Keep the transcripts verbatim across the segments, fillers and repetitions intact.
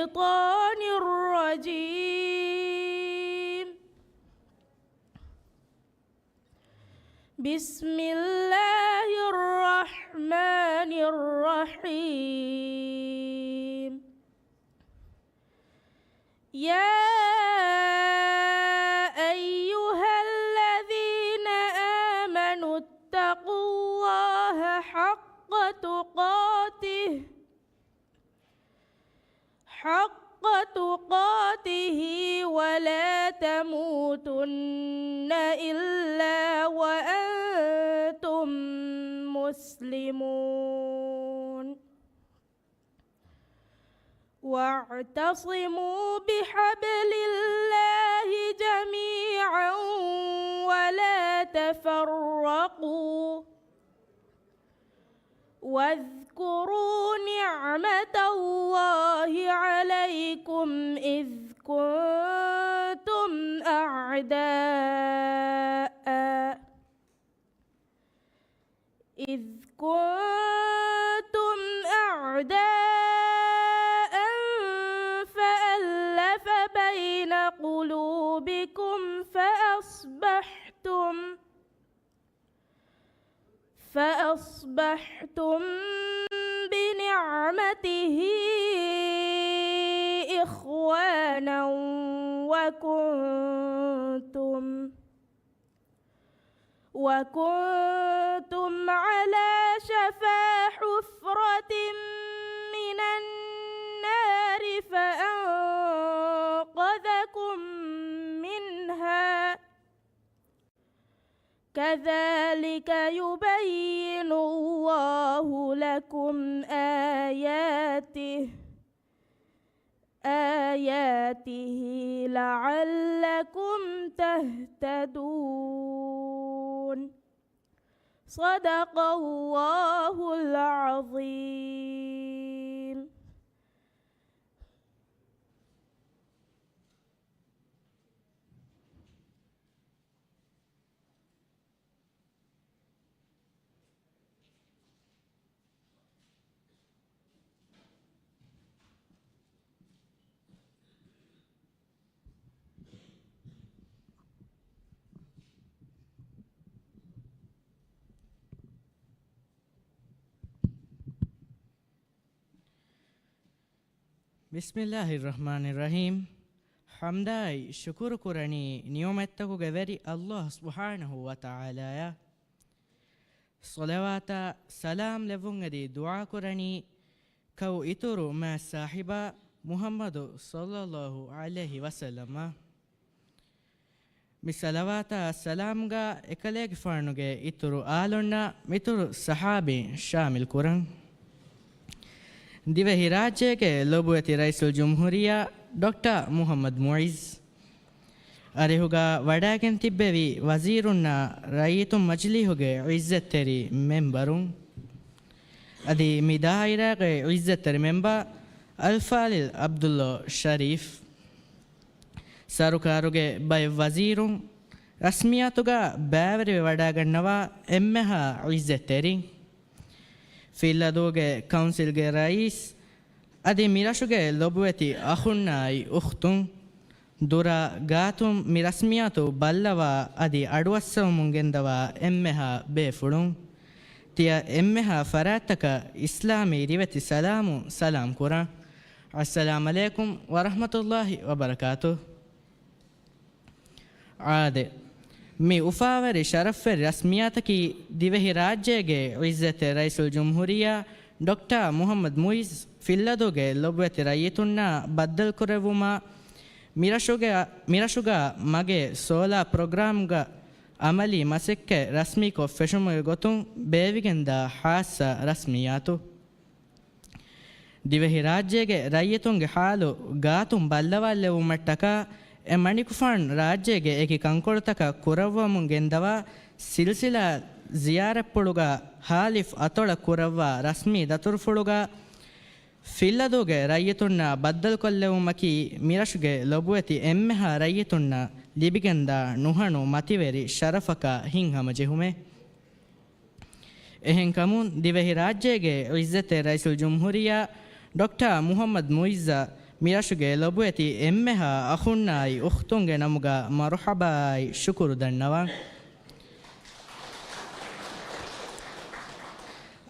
الشيطان الرجيم. بسم الله الرحمن الرحيم. يا أيها الذين آمنوا اتقوا الله حق تقاته، حق تقاته ولا تموتن إلا وأنتم مسلمون. واعتصموا بحبل الله جميعا ولا تفرقوا. واذكروا نعمة الله عليكم إذ كنتم أعداء، إذ كنتم أعداء فألف بين قلوبكم فأصبحتم، فأصبحتم بنعمته إخوانا وكنتم، وكنتم على شفا حفرة من النار فأنقذكم منها، كذلك يبين الله لكم آياته، آياته لعلكم تهتدون. صدق الله العظيم. بسم الله الرحمن الرحيم. ޙަމްދާއި ޝުކުރު ކުރަނީ ނިޢުމަތްތަކުގެ ވެރި ﷲ ސުބްޙާނަހޫ ވަތަޢާލާއަށް. ޞަލަވާތާ ސަލާމް ލެއްވުން އެދި ދުޢާ ކުރަނީ ކައު އިތުރު މާތް ސާހިބާ މުޙައްމަދު ޞައްލައްލާހު ޢަލައިހި ވަސައްލަމަށް. މި ޞަލަވާތާ ސަލާމްގަ އެކަލޭގެފާނުގެ އިތުރު އާލުންނާ މިތުރު ޞަޙާބީން ޝާމިލް ކުރަން. ދިވެހިރާއްޖޭގެ ލޮބުވެތި ރައީސުލްޖުމްހޫރިއްޔާ ޑޮކްޓަރ މުޙައްމަދު މުޢިއްޒު އަރިހުގަ ވަޑައިގެން ތިއްބެވި ވަޒީރުންނާ ރައްޔިތުން މަޖިލީހުގެ ޢިއްޒަތްތެރި މެމްބަރުން، އަދި މި ދާއިރާގެ ޢިއްޒަތްތެރި މެމްބަރު އަލްފާޟިލް ޢަބްދުﷲ ޝަރީފް، ސަރުކާރުގެ ބައެއް ވަޒީރުން، ރަސްމިއްޔާތުގަ ބައިވެރިވެ ވަޑައިގަންނަވާ އެންމެހާ ޢިއްޒަތްތެރިން، ފިއްލަދޫގެ ކައުންސިލްގެ ރައީސް، އަދި މިރަށުގެ ލޮބުވެތި އަޚުންނާއި އުޚްތުން، ދުރާ ގާތުން މި ރަސްމިއްޔާތު ބައްލަވާ އަދި އަޑުއައްސަވަމުން ގެންދަވާ އެންމެހާ ބޭފުޅުން، ތިޔަ އެންމެހާ ފަރާތްތަކަށް އިސްލާމީ ރިވެތި ސަލާމު ސަލާމް ކުރަން. އައްސަލާމް ޢަލައިކުމް ވަރަޙްމަތުﷲ ވަބަރަކާތު. އާދެ، މި އުފާވެރި ޝަރަފްވެރި ރަސްމިއްޔާތަކީ ދިވެހިރާއްޖޭގެ ޢިއްޒަތްތެރި ރައީސުލްޖުމްހޫރިއްޔާ ޑޮކްޓަރ މުޙައްމަދު މުޢިއްޒު ފިއްލަދޫގެ ލޮބުވެތި ރައްޔިތުންނާ ބައްދަލުކުރެއްވުމާ، މިރަށުގެ، މިރަށުގަ މަގޭ ސޯލާ ޕްރޮގްރާމްގަ އަމަލީ މަސައްކަތް ރަސްމީކޮށް ފެށުމުގެ ގޮތުން ބޭއްވިގެންދާ ޚާއްޞަ ރަސްމިއްޔާތު. ދިވެހިރާއްޖޭގެ ރައްޔިތުންގެ ޙާލު ގާތުން ބައްލަވާލެވުމަށްޓަކާ، އެ މަނިކުފާނު ރާއްޖޭގެ އެކި ކަންކޮޅުތަކަށް ކުރައްވަމުން ގެންދަވާ ސިލްސިލާ ޒިޔާރަތްޕުޅުގަ ހާލިފް އަތޮޅަށް ކުރައްވާ ރަސްމީ ދަތުރުފުޅުގަ، ފިއްލަދޫގެ ރައްޔިތުންނާ ބައްދަލުކޮށްލެވުމަކީ މިރަށުގެ ލޮބުވެތި އެންމެހާ ރައްޔިތުންނަށް ލިބިގެންދާ ނުހަނު މަތިވެރި ޝަރަފަކާ ހިތްހަމަޖެހުމެއް. އެހެންކަމުން، ދިވެހިރާއްޖޭގެ ޢިއްޒަތްތެރި ރައީސުލްޖުމްހޫރިއްޔާ ޑޮކްޓަރ މުޙައްމަދު މުޢިއްޒަށް މިރަށުގެ ލޮބުވެތި އެންމެހާ އަޚުންނާއި އުޚްތުންގެ ނަމުގަ މަރުޙަބާއާއި ޝުކުރު ދަންނަވަން.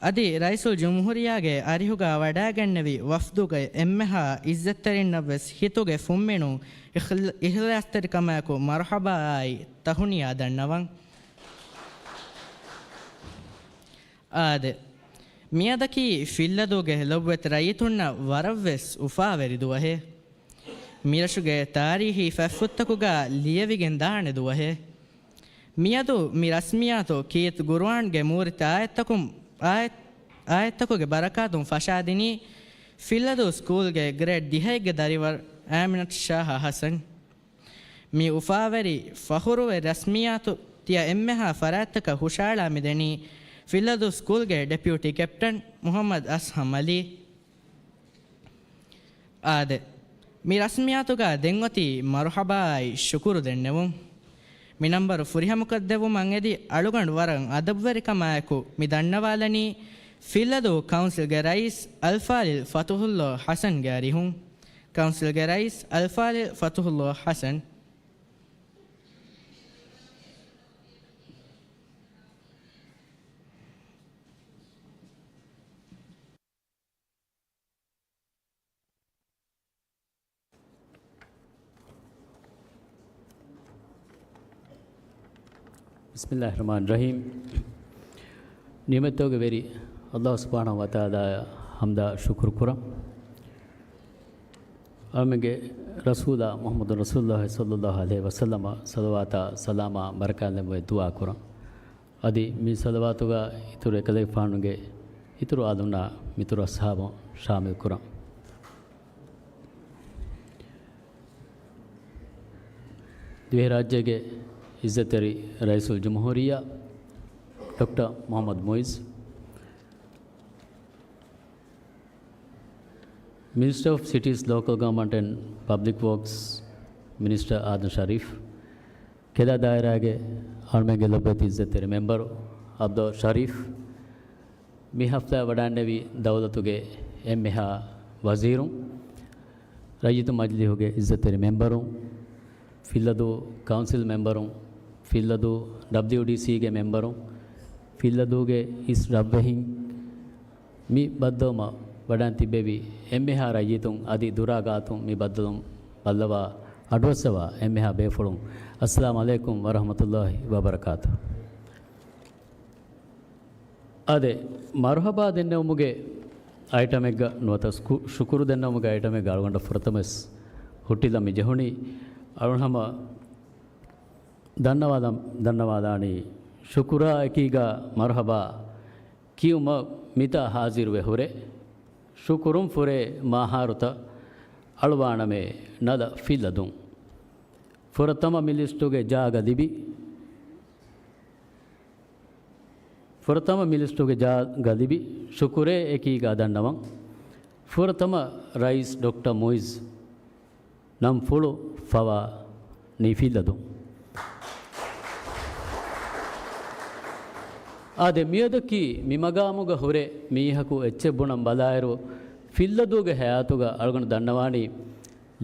އަދި ރައީސުލްޖުމްހޫރިއްޔާގެ އަރިހުގަ ވަޑައިގެންނެވި ވަފްދުގެ އެންމެހާ އިއްޒަތްތެރިންނަށްވެސް ހިތުގެ ފުންމިނުން އިޚްލާ-، އިޚްލާޞްތެރިކަމާއެކު މަރުޙަބާއާއި ތަހުނިޔާ ދަންނަވަން. އާދެ، މިއަދަކީ ފިއްލަދޫގެ ލޮބުވެތި ރައްޔިތުންނަށް ވަރަށްވެސް އުފާވެރި ދުވަހެއް. މިރަށުގެ ތާރީހީ ފަތްފުށްތަކުގަ ލިޔެވިގެން ދާނެ ދުވަހެއް. މިއަދު މި ރަސްމިއްޔާތު ކީތް ގުރުއާންގެ މޫރިތި އާޔަތްތަކުން، އާޔަތް، އާޔަތްތަކުގެ ބަރަކާތުން ފަށާދިނީ ފިއްލަދޫ ސްކޫލްގެ ގްރޭޑް ދިހައެއްގެ ދަރިވަރު އާމިނަތު ޝާހާ ހަސަން. މި އުފާވެރި ފަޚުރުވެރި ރަސްމިއްޔާތު ތިޔަ އެންމެހާ ފަރާތްތަކަށް ހުށައަޅާ މިދެނީ ފިއްލަދޫ ސްކޫލްގެ ޑެޕިއުޓީ ކެޕްޓަން މުޙައްމަދު އަސްހަމް އަލީ. އާދެ، މި ރަސްމިއްޔާތުގަ ދެން އޮތީ މަރުޙަބާއާއި ޝުކުރު ދެންނެވުން. މި ނަންބަރު ފުރިހަމަކޮށްދެއްވުމަށް އެދި އަޅުގަނޑު ވަރަށް އަދަބުވެރިކަމާއެކު މި ދަންނަވާލަނީ ފިއްލަދޫ ކައުންސިލްގެ ރައީސް އަލްފާޟިލް ފަތުޙުﷲ ޙަސަންގެ އަރިހުން. ކައުންސިލްގެ ރައީސް އަލްފާޟިލް ފަތުޙުﷲ ޙަސަން. ބިސްމިއްލާހި ރަޙްމާނި ރަޙީމް. ނިޢުމަތްތަކުގެ ވެރި ﷲ ސުބްޙާނަހޫ ވަތަޢާލާއަށް ޙަމްދާ ޝުކުރު ކުރަން. އަޅަމެންގެ ރަސޫލާ މުޙައްމަދު ރަސޫލުﷲ ޞައްލަﷲ ޢަލައިހި ވަސައްލަމަށް ޞަލަވާތާ ސަލާމާ ބަރަކާތް ލެއްވުމުގެ ދުޢާ ކުރަން. އަދި މި ޞަލަވާތުގަ އިތުރު އެކަލޭގެފާނުގެ އިތުރު އާލުންނާ މިތުރު އަޞްޙާބުން ޝާމިލް ކުރަން. ދިވެހިރާއްޖޭގެ އިއްޒަތްތެރި ރައީސުލްޖުމްހޫރިއްޔާ ޑޮކްޓަރ މުޙައްމަދު މުޢިއްޒު، މިނިސްޓަރ އޮފް ސިޓީސް، ލޯކަލް ގަވަރންމަންޓް އެންޑް ޕަބްލިކް ވޯކްސް މިނިސްޓަރ އާދަމް ޝަރީފް، ކެލާ ދާއިރާގެ އަޅުމެންގެ ލޮބުވެތި އިއްޒަތްތެރި މެމްބަރު އަބްދުﷲ ޝަރީފް، މި ހަފްތާ ވަޑައިންނެވި ދައުލަތުގެ އެންމެހާ ވަޒީރުން، ރައްޔިތު މަޖިލީހުގެ އިއްޒަތްތެރި މެމްބަރުން، ފިއްލަދޫ ކައުންސިލް މެމްބަރުން، ފިއްލަދޫ ޑަބްލިޔުޑީސީގެ މެމްބަރުން، ފިއްލަދޫގެ އިސް ރަށްވެހިން، މި ބައްދަލުމަށް ވަޑައިން ތިއްބެވި އެންމެހާ ރައްޔިތުން އަދި ދުރާ ގާތުން މި ބައްދަލުން ބައްލަވާ އަޑުއައްސަވާ އެންމެހާ ބޭފުޅުން، އައްސަލާމް ޢަލައިކުމް ވަރަޙްމަތުﷲ ވަބަރަކާތުހު. އާދެ، މަރުޙަބާ ދެންނެވުމުގެ އައިޓަމެއްގަ ނުވަތަ ސްކު-، ޝުކުރު ދެންނެވުމުގެ އައިޓަމެއްގަ އަޅުގަނޑަށް ފުރަތަމަވެސް ހުއްޓިލަން މި ޖެހުނީ، އަޅުގަނޑު ހަމަ ދަންނަވާލަން، ދަންނަވާލާނީ، ޝުކުރާ އެކީގަ މަރުޙަބާ ކިޔުމަށް މިތާ ހާޒިރުވެ ހުރެ، ޝުކުރުން ފުރޭ މާހާރުތައް އަޅުވާނަމޭ ނަލަ ފިއްލަދޫން. ފުރަތަމަ މި ލިސްޓުގެ ޖާގަ ލިބި، ފުރަތަމަ މި ލިސްޓުގެ ޖާގަ ލިބި، ޝުކުރޭ އެކީގަ ދަންނަވަން. ފުރަތަމަ ރައީސް ޑޮކްޓަރ މުޢިއްޒު ނަން ފުޅު ފަވާ ނީ ފިއްލަދޫން. އާދެ، މިއަދަކީ މި މަގާމުގަ ހުރެ މީހަކު އެއްޗެއް ބުނަން ބަލާއިރު، ފިއްލަދޫގެ ހަޔާތުގަ އަޅުގަނޑު ދަންނަވާނީ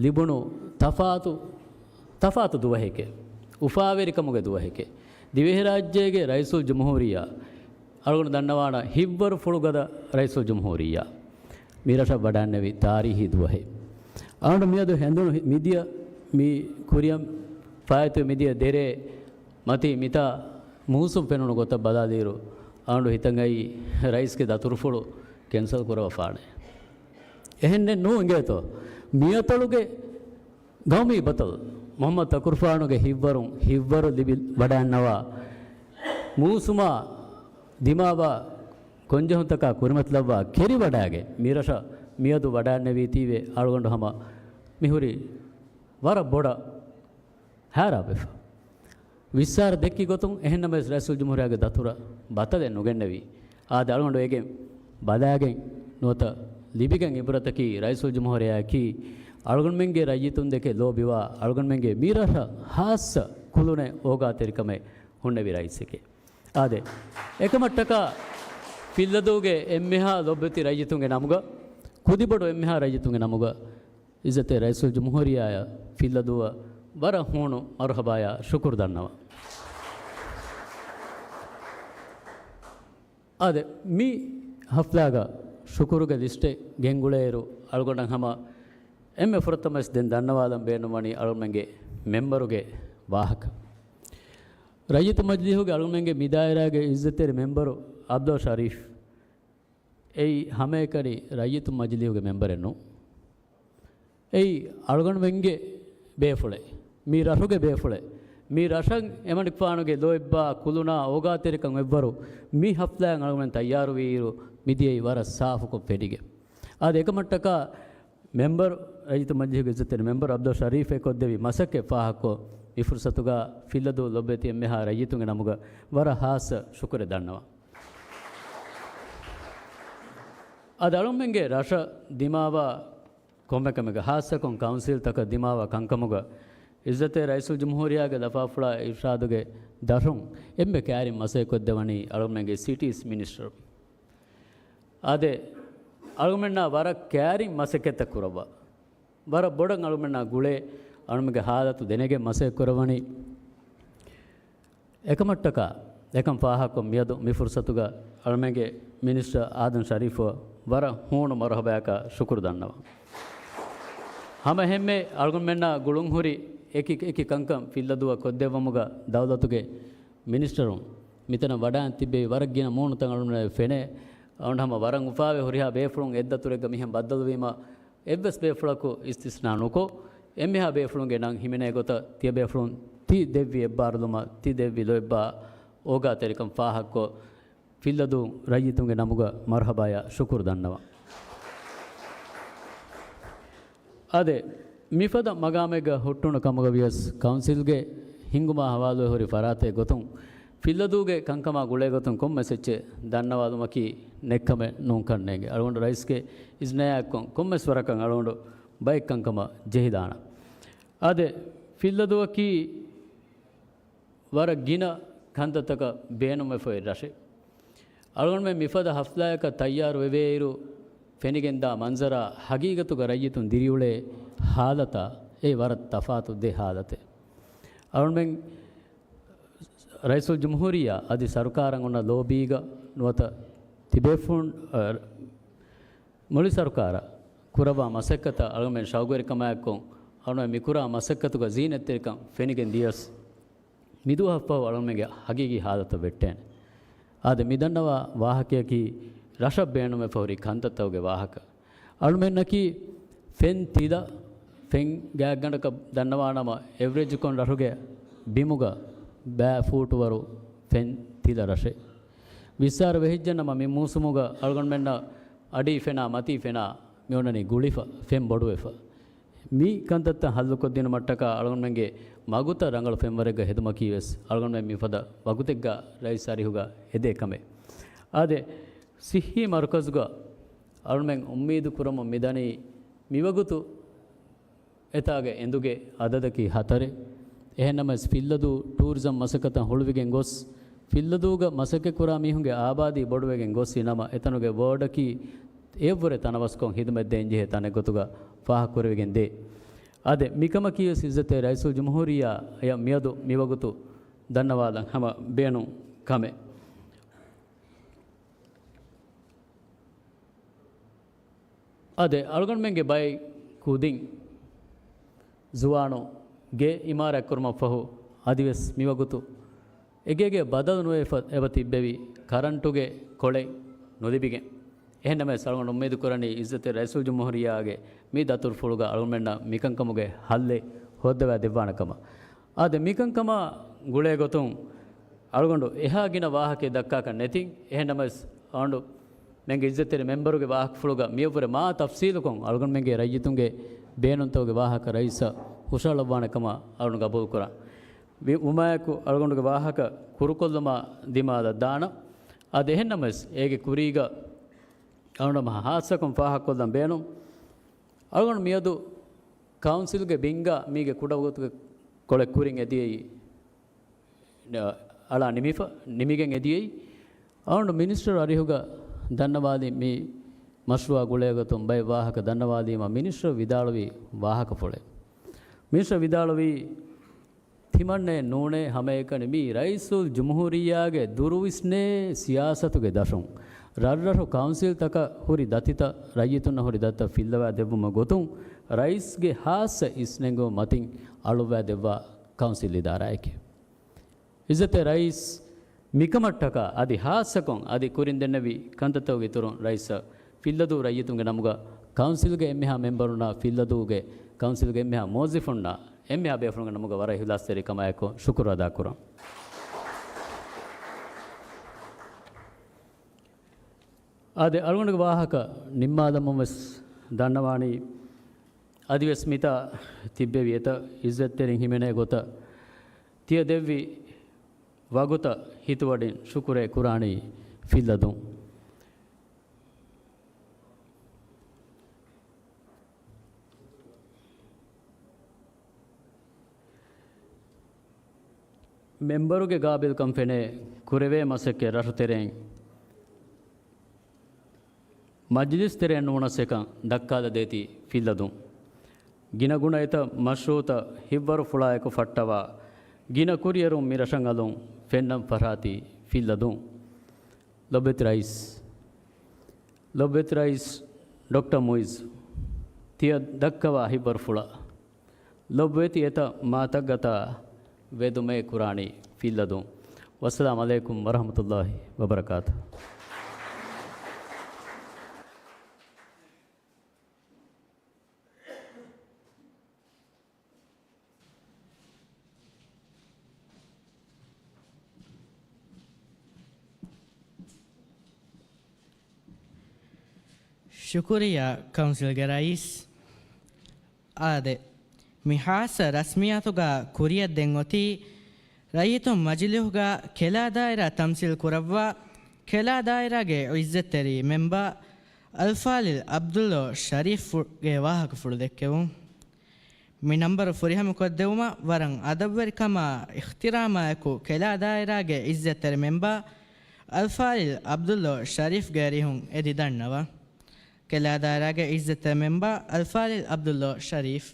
ލިބުނު ތަފާތު، ތަފާތު ދުވަހެކޭ، އުފާވެރިކަމުގެ ދުވަހެކޭ. ދިވެހިރާއްޖޭގެ ރައީސުލްޖުމްހޫރިއްޔާ، އަޅުގަނޑު ދަންނަވާނަ ހިތްވަރު ފުޅުގަދަ ރައީސުލްޖުމްހޫރިއްޔާ، މި ރަށަށް ވަޑައިންނެވި ތާރީހީ ދުވަހެއް. އަޅުގަނޑު މިއަދު ހެނދުނު ހި-، މިދިޔަ މި ކުރިއަށް ފާއިތުވި މިދިޔަ ދެރޭ މަތީ މިތާ މޫސުން ފެނުނު ގޮތަށް ބަލާލިއިރު، އަޅުގަނޑު ހިތަށް އައީ ރައީސްގެ ދަތުރުފުޅު ކެންސަލް ކުރައްވާފާނެ. އެހެންނެއް ނޫން އިނގޭތޯ. މިއަތޮޅުގެ ގައުމީ ބަތަލު މުޙައްމަދު ތަކުރުފާނުގެ ހިތްވަރުން ހިތްވަރު ލިބި ވަޑައިންނަވާ، މޫސުމާ ދިމާވާ ކޮންޖެހުންތަކާ ކުރިމަތިލައްވާ ކެރިވަޑައިގެން މިރަށަށް މިއަދު ވަޑައިންނެވީތީވެ އަޅުގަނޑު ހަމަ މިހުރީ ވަރަށް ބޮޑަށް ހައިރާންވެފަ. ވިއްސާރަ ދެއްކި ގޮތުން އެހެންނަމަވެސް ރައީސުލްޖުމްހޫރިއްޔާގެ ދަތުރަށް ބަތަލެއް ނުގެންނެވި. އާދެ، އަޅުގަނޑު އޭގެން ބަލާގެން ނުވަތަ ލިބިގެން އިބްރަތަކީ ރައީސުލްޖުމްހޫރިއްޔާއަކީ އަޅުގަނޑުމެންގެ ރައްޔިތުންދެކެ ލޯބިވާ އަޅުގަނޑުމެންގެ މިރަށަށް ހާއްސަ ކުލުނެއް އޯގާތެރިކަމެއް ހުންނެވި ރައީސެކޭ. އާދެ، އެކަމަށްޓަކާ ފިއްލަދޫގެ އެންމެހާ ލޮބުވެތި ރައްޔިތުންގެ ނަމުގަ، ކުދިބޮޑު އެންމެހާ ރައްޔިތުންގެ ނަމުގަ، އިއްޒަތްތެރި ރައީސުލްޖުމްހޫރިއްޔާއަށް ފިއްލަދޫއަށް ވަރަށް ހޫނު މަރުޙަބާޔާ ޝުކުރު ދަންނަވަން. އާދެ، މި ހަފްލާގަ ޝުކުރުގެ ލިސްޓެއް ގެންގުޅޭއިރު، އަޅުގަނޑަށް ހަމަ އެންމެ ފުރަތަމަވެސް ދެން ދަންނަވާލަން ބޭނުންވަނީ އަޅުމެންގެ މެމްބަރުގެ ވާހަކަ. ރައްޔިތު މަޖިލީހުގެ އަޅުމެންގެ މި ދާއިރާގެ އިއްޒަތްތެރި މެމްބަރު އަބްދުﷲ ޝަރީފް. އެއީ ހަމައެކަނި ރައްޔިތު މަޖިލީހުގެ މެމްބަރެއް ނޫން. އެއީ އަޅުގަނޑުމެންގެ ބޭފުޅެއް. މި ރަށުގެ ބޭފުޅެއް. މި ރަށަށް އެމަނިކުފާނުގެ ލޯތްބާ، ކުލުނާ، އޯގާތެރިކަން އެއްވަރު މި ހަފްލާއަށް އަޅުގަނޑުމެން ތައްޔާރުވީއިރު، މިދިޔައީ ވަރަށް ސާފުކޮށް ފެނިގެން. އާދެ، އެކަމަށްޓަކާ މެމްބަރު، ރައްޔިތު މަޖިލީހުގެ އިއްޒަތްތެރި މެމްބަރު އަބްދުﷲ ޝަރީފް އެ ކޮށްދެއްވި މަސައްކަތް ފާހަގަކޮށް، މި ފުރުސަތުގަ ފިއްލަދޫ ލޮބުވެތި އެންމެހާ ރައްޔިތުންގެ ނަމުގަ ވަރަށް ހާއްސަ ޝުކުރެއް ދަންނަވަން. އަދި އަޅުމެންގެ ރަށަށް ދިމާވާ ކޮންމެކަމެއްގަ، ހާއްސަކޮށް ކައުންސިލްތަކަށް ދިމާވާ ކަންކަމުގަ، އިއްޒަތްތެރި ރައީސުލްޖުމްހޫރިއްޔާގެ ލަފާފުޅާ އިރުޝާދުގެ ދަށުން އެންމެ ކައިރިން މަސައްކަތްކޮށްދެވަނީ އަޅުމެންގެ ސިޓީސް މިނިސްޓަރު. އާދެ، އަޅުމެންނާ ވަރަށް ކައިރިން މަސައްކަތްތައް ކުރައްވާ. ވަރަށް ބޮޑަށް އަޅުމެންނާ ގުޅޭ، އަޅުމެންގެ ހާލަތު ދެނެގެން މަސައްކަތް ކުރައްވަނީ. އެކަމަށްޓަކާ، އެކަން ފާހަގަކޮށް މިއަދު މި ފުރުސަތުގަ އަޅުމެންގެ މިނިސްޓަރ އާދަމް ޝަރީފްއަށް ވަރަށް ހޫނު މަރުޙަބާޔަކާ ޝުކުރު ދަންނަވަން. ހަމަ އެހެންމެ އަޅުގަނޑުމެންނާ ގުޅުންހުރި އެކި އެކި ކަންކަން ފިއްލަދޫއަށް ކޮށްދެއްވުމުގަ ދައުލަތުގެ މިނިސްޓަރުން މިތަނަށް ވަޑައިން ތިއްބެވި ވަރަށް ގިނަ މޫނުތައް އަޅުގަނޑުމެންނަށް ފެނޭ. އަޅުގަނޑު ހަމަ ވަރަށް އުފާވެ ހުރިހާ ބޭފުޅުން އެއްދަތުރެއްގަ މިހެން ބައްދަލުވީމަ، އެއްވެސް ބޭފުޅަކު އިސްތިސްނާ ނުކޮށް، އެންމެހާ ބޭފުޅުންގެ ނަން ހިމެނޭ ގޮތަށް ތިޔަބޭފުޅުން ތި ދެއްވި އެއްބާރުލުމަށް ތި ދެއްވި ލޯތްބާ އޯގާތެރިކަން ފާހަގަކޮށް، ފިއްލަދޫ ރައްޔިތުންގެ ނަމުގަ މަރުޙަބާޔާ ޝުކުރު ދަންނަވަން. އާދެ، މިފަދަ މަގާމެއްގަ ހުއްޓުނު ކަމުގަ ވިޔަސް، ކައުންސިލްގެ ހިންގުމާ ހަވާލުވެ ހުރި ފަރާތެއް ގޮތުން، ފިއްލަދޫގެ ކަންކަމާ ގުޅޭ ގޮތުން ކޮންމެސް އެއްޗެއް ދަންނަވާލުމަކީ ނެއްކަމެއް ނޫންކަން ނޭނގެ. އަޅުގަނޑު ރައީސްގެ އިޒްނަޔާއެއްކޮށް ކޮންމެސް ވަރަކަށް އަޅުގަނޑު ބައެއް ކަންކަމަށް ޖެހިދާނަން. އާދެ، ފިއްލަދޫއަކީ ވަރަށް ގިނަ ކަންތައްތަކަށް ބޭނުންވެފަ އޮތް ރަށެއް. އަޅުގަނޑުމެން މިފަދަ ހަފްލާއަކަށް ތައްޔާރު ވެވޭއިރު، ފެނިގެންދާ މަންޒަރާ ހަގީގަތުގަ ރައްޔިތުން ދިރިއުޅޭ ހާލަތާ، އެ ވަރަށް ތަފާތު ދެ ހާލަތެއް. އަޅުގަނޑުމެން ރައީސުލްޖުމްހޫރިއްޔާ އަދި ސަރުކާރަށް އޮންނަ ލޯބީގަ ނުވަތަ ތިބޭފުޅުން، އަ، މުޅި ސަރުކާރަށް ކުރައްވާ މަސައްކަތަށް އަޅުގަނޑުމެން ޝައުގުވެރިކަމާއެއްކޮށް، އަޅުގަނޑުމެން މިކުރާ މަސައްކަތުގަ ޒީނަތްތެރިކަން ފެނިގެން ދިޔަސް، މިދުވަހަށްފަހު އަޅުގަނޑުމެންގެ ހަގީގީ ހާލަތަށް ވެއްޓޭނެ. އާދެ، މިދަންނަވާ ވާހަކަޔަކީ ރަށަށް ބޭނުންވެފަ ހުރި ކަންތައްތަކުގެ ވާހަކަ. އަޅުމެންނަކީ ފެން ތިލަ، ފެން ގާތްގަނޑަކަށް ދަންނަވާނަމަ، އެވްރެޖްކޮށް ރަށުގެ ބިމުގަ ބައި ފޫޓުވަރު ފެން ތިލަ ރަށެއް. ވިއްސާރަ ވެހިއްޖެނަމަ، މި މޫސުމުގަ އަޅުގަނޑުމެންނަށް އަޑީ ފެނާ، މަތީ ފެނާ، މި އޮންނަނީ ގުޅިފަ، ފެން ބޮޑުވެފަ. މި ކަންތައްތައް ހައްލުކޮށްދިނުމަށްޓަކާ އަޅުގަނޑުމެންގެ މަގުތައް ރަނގަޅު ފެންވަރެއްގަ ހެދުމަކީވެސް އަޅުގަނޑުމެން މިފަދަ ވަގުތެއްގަ ރައީސް އަރިހުގަ ހެދޭ ކަމެއް. އާދެ، ސިއްހީ މަރުކަޒުގަ އަޅުމެން އުއްމީދު ކުރަމުން މިދަނީ މިވަގުތު އެތާގެ އެނދުގެ އަދަދަކީ ހަތަރެއް. އެހެންނަމަވެސް ފިއްލަދޫ ޓޫރިޒަމް މަސައްކަތަށް ހުޅުވިގެން ގޮސް، ފިއްލަދޫގަ މަސައްކަތްކުރާ މީހުންގެ އާބާދީ ބޮޑުވެގެން ގޮސްފި ނަމަ، އެތަނުގެ ވޯޑަކީ އެއަށްވުރެ ތަނަވަސްކޮށް ހިދުމަތް ދޭންޖެހޭ ތަނެއް ގޮތުގަ ފާހަގަކުރެވިގެން ދޭ. އާދެ، މިކަމަކީވެސް އިއްޒަތްތެރި ރައީސުލްޖުމްހޫރިއްޔާއަށް މިއަދު މިވަގުތު ދަންނަވާލަން ހަމަ ބޭނުން ކަމެއް. އާދެ، އަޅުގަނޑުމެންގެ ބައެއް ކުދިން ޒުވާނު ގެ އިމާރާތްކުރުމަށްފަހު އަދިވެސް މިވަގުތު އެގޭގެ ބަދަލު ނުވެފަ އެބަ ތިއްބެވި ކަރަންޓުގެ ކޮޅެއް ނުލިބިގެން. އެހެންނަމަވެސް އަޅުގަނޑު އުއްމީދު ކުރަނީ އިއްޒަތްތެރި ރައީސުލްޖުމްހޫރިއްޔާގެ މި ދަތުރުފުޅުގަ އަޅުގަނޑުމެންނަށް މިކަންކަމުގެ ހައްލެއް ހޯއްދަވާ ދެއްވާނެ ކަމަށް. އާދެ، މިކަންކަމާ ގުޅޭ ގޮތުން އަޅުގަނޑު އެހާ ގިނަ ވާހަކައެއް ދައްކާކަށް ނެތިން. އެހެންނަމަވެސް އަޅުގަނޑުމެންގެ އިއްޒަތްތެރި މެމްބަރުގެ ވާހަކަފުޅުގަ މިއަށްވުރެ މާ ތަފްސީލުކޮށް އަޅުގަނޑުމެންގެ ރައްޔިތުންގެ ބޭނުންތަކުގެ ވާހަކަ ރައީސަށް ހުށަހަޅައްވާނެ ކަމަށް އަޅުގަނޑު ގަބޫލުކުރަން. ވި-، ވުމާއެކު އަޅުގަނޑުގެ ވާހަކަ ކުރުކޮށްލުމާ ދިމާލަށް ދާނަން. އަދި އެހެންނަމަވެސް އޭގެ ކުރީގަ އަޅުގަނޑު ހާއްސަކޮށް ފާހަގަކޮށްލަން ބޭނުން. އަޅުގަނޑު މިއަދު ކައުންސިލްގެ ބިންގާ މީގެ ކުޑަވަގުތުގެ ކޮޅެއް ކުރިން އެދިޔައީ، އަޅާ ނިމިފަ، ނިމިގެން އެދިޔައީ. އަޅުގަނޑު މިނިސްޓަރު އަރިހުގަ ދަންނަވާލި މި މަޝްރޫޢާ ގުޅޭގޮތުން ބައެއް ވާހަކަ ދަންނަވާލީމަ މިނިސްޓަރ ވިދާޅުވި ވާހަކަފުޅެއް. މިނިސްޓަރ ވިދާޅުވީ، ތިމަންނައެއް ނޫނޭ ހަމައެކަނި މީ ރައީސުލް ޖުމްހޫރިއްޔާގެ ދުރުވިސްނޭ ސިޔާސަތުގެ ދަށުން. ރަށްރަށު ކައުންސިލްތަކަށް ހުރި ދަތިތައް ރައްޔިތުންނަށް ހުރި ދަތިތައް ފިއްލަވާ ދެއްވުމުގެ ގޮތުން ރައީސްގެ ހާއްސަ އިސްނެންގުމަށް މަތިން އަޅުއްވާ ދެއްވާ ކައުންސިލް އިދާރާއެކޭ. އިއްޒަތްތެރި ރައީސް މިކަމަށްޓަކާ އަދި ހާއްސަކޮށް އަދި ކުރިން ދެންނެވި ކަންތައްތަކުގެ އިތުރުން ރައީސަށް ފިއްލަދޫ ރައްޔިތުންގެ ނަމުގަ ކައުންސިލްގެ އެންމެހާ މެމްބަރުންނާ ފިއްލަދޫގެ ކައުންސިލްގެ އެންމެހާ މުވައްޒިފުންނާ އެންމެހާ ބޭފުޅުންގެ ނަމުގަ ވަރަށް އިހްލާސްތެރިކަމާއެކު ޝުކުރު އަދާކުރަން. އާދެ، އަޅުގަނޑުގެ ވާހަކަ ނިންމާލަމުން ވެސް ދަންނަވާނީ، އަދިވެސް މިތާ ތިއްބެވި އެތައް އިއްޒަތްތެރިން ހިމެނޭ ގޮތަށް ތިޔަ ދެއްވި ވަގުތަށް ހިތުވަޑިން ޝުކުރޭ ކުރާނީ ފިއްލަދޫ. މެމްބަރުގެ ގާބިލްކަން ފެނޭ ކުރެވޭ މަސައްކަތް ރަށުތެރެއިން މަޖިލިސް ތެރެއިން ނޫނަސް އެކަން ދައްކާލަދޭތީ ފިއްލަދޫ. ގިނަގުނަ އެތައް މަޝްރޫޢުތައް ހިއްވަރުފުޅާއެކު ފައްޓަވާ ގިނަ ކުރިއެރުން މި ރަށަށް އަލުން ފެންނަން ފަރާތީ ފިއްލަދޫ. ލޮބުވެތި ރައީސް، ލޮބުވެތި ރައީސް ޑޮކްޓަރ މުއިއްޒު، ތިޔަ ދައްކަވާ ހިއްވަރުފުޅަށް ލޮބުވެތި އެތައް މާތައްގަތާ ވެދުމޭ ކުރާނީ ފިއްލަދޫ. ވައްސަލާމް ޢަލައިކުމް ވަރަޙްމަތުﷲި ވަބަރަކާތު. ޝުކުރިއްޔާ ކައުންސިލްގެ ރައީސް. އާދެ، މި ހާއްސަ ރަސްމިއްޔާތުގަ ކުރިއަށް ދެން އޮތީ، ރައްޔިތުން މަޖިލީހުގަ ކެލާ ދާއިރާ ތަމްސީލް ކުރައްވާ، ކެލާ ދާއިރާގެ އިއްޒަތްތެރި މެމްބަރ އަލްފާޟިލް ޢަބްދުﷲ ޝަރީފްގެ ވާހަކަފުޅު ދެއްކެވުން. މި ނަންބަރު ފުރިހަމަކޮށްދެވުމަށް ވަރަށް އަދަބުވެރިކަމާ އިޙްތިރާމާއެކު ކެލާ ދާއިރާގެ އިއްޒަތްތެރި މެމްބަރ އަލްފާޟިލް ޢަބްދުﷲ ޝަރީފްގެ އަރިހުން އެދި ދަންނަވަން. ކެލާ ދާއިރާގެ އިއްޒަތްތެރި މެމްބަރ އަލްފާޟިލް ޢަބްދުﷲ ޝަރީފް.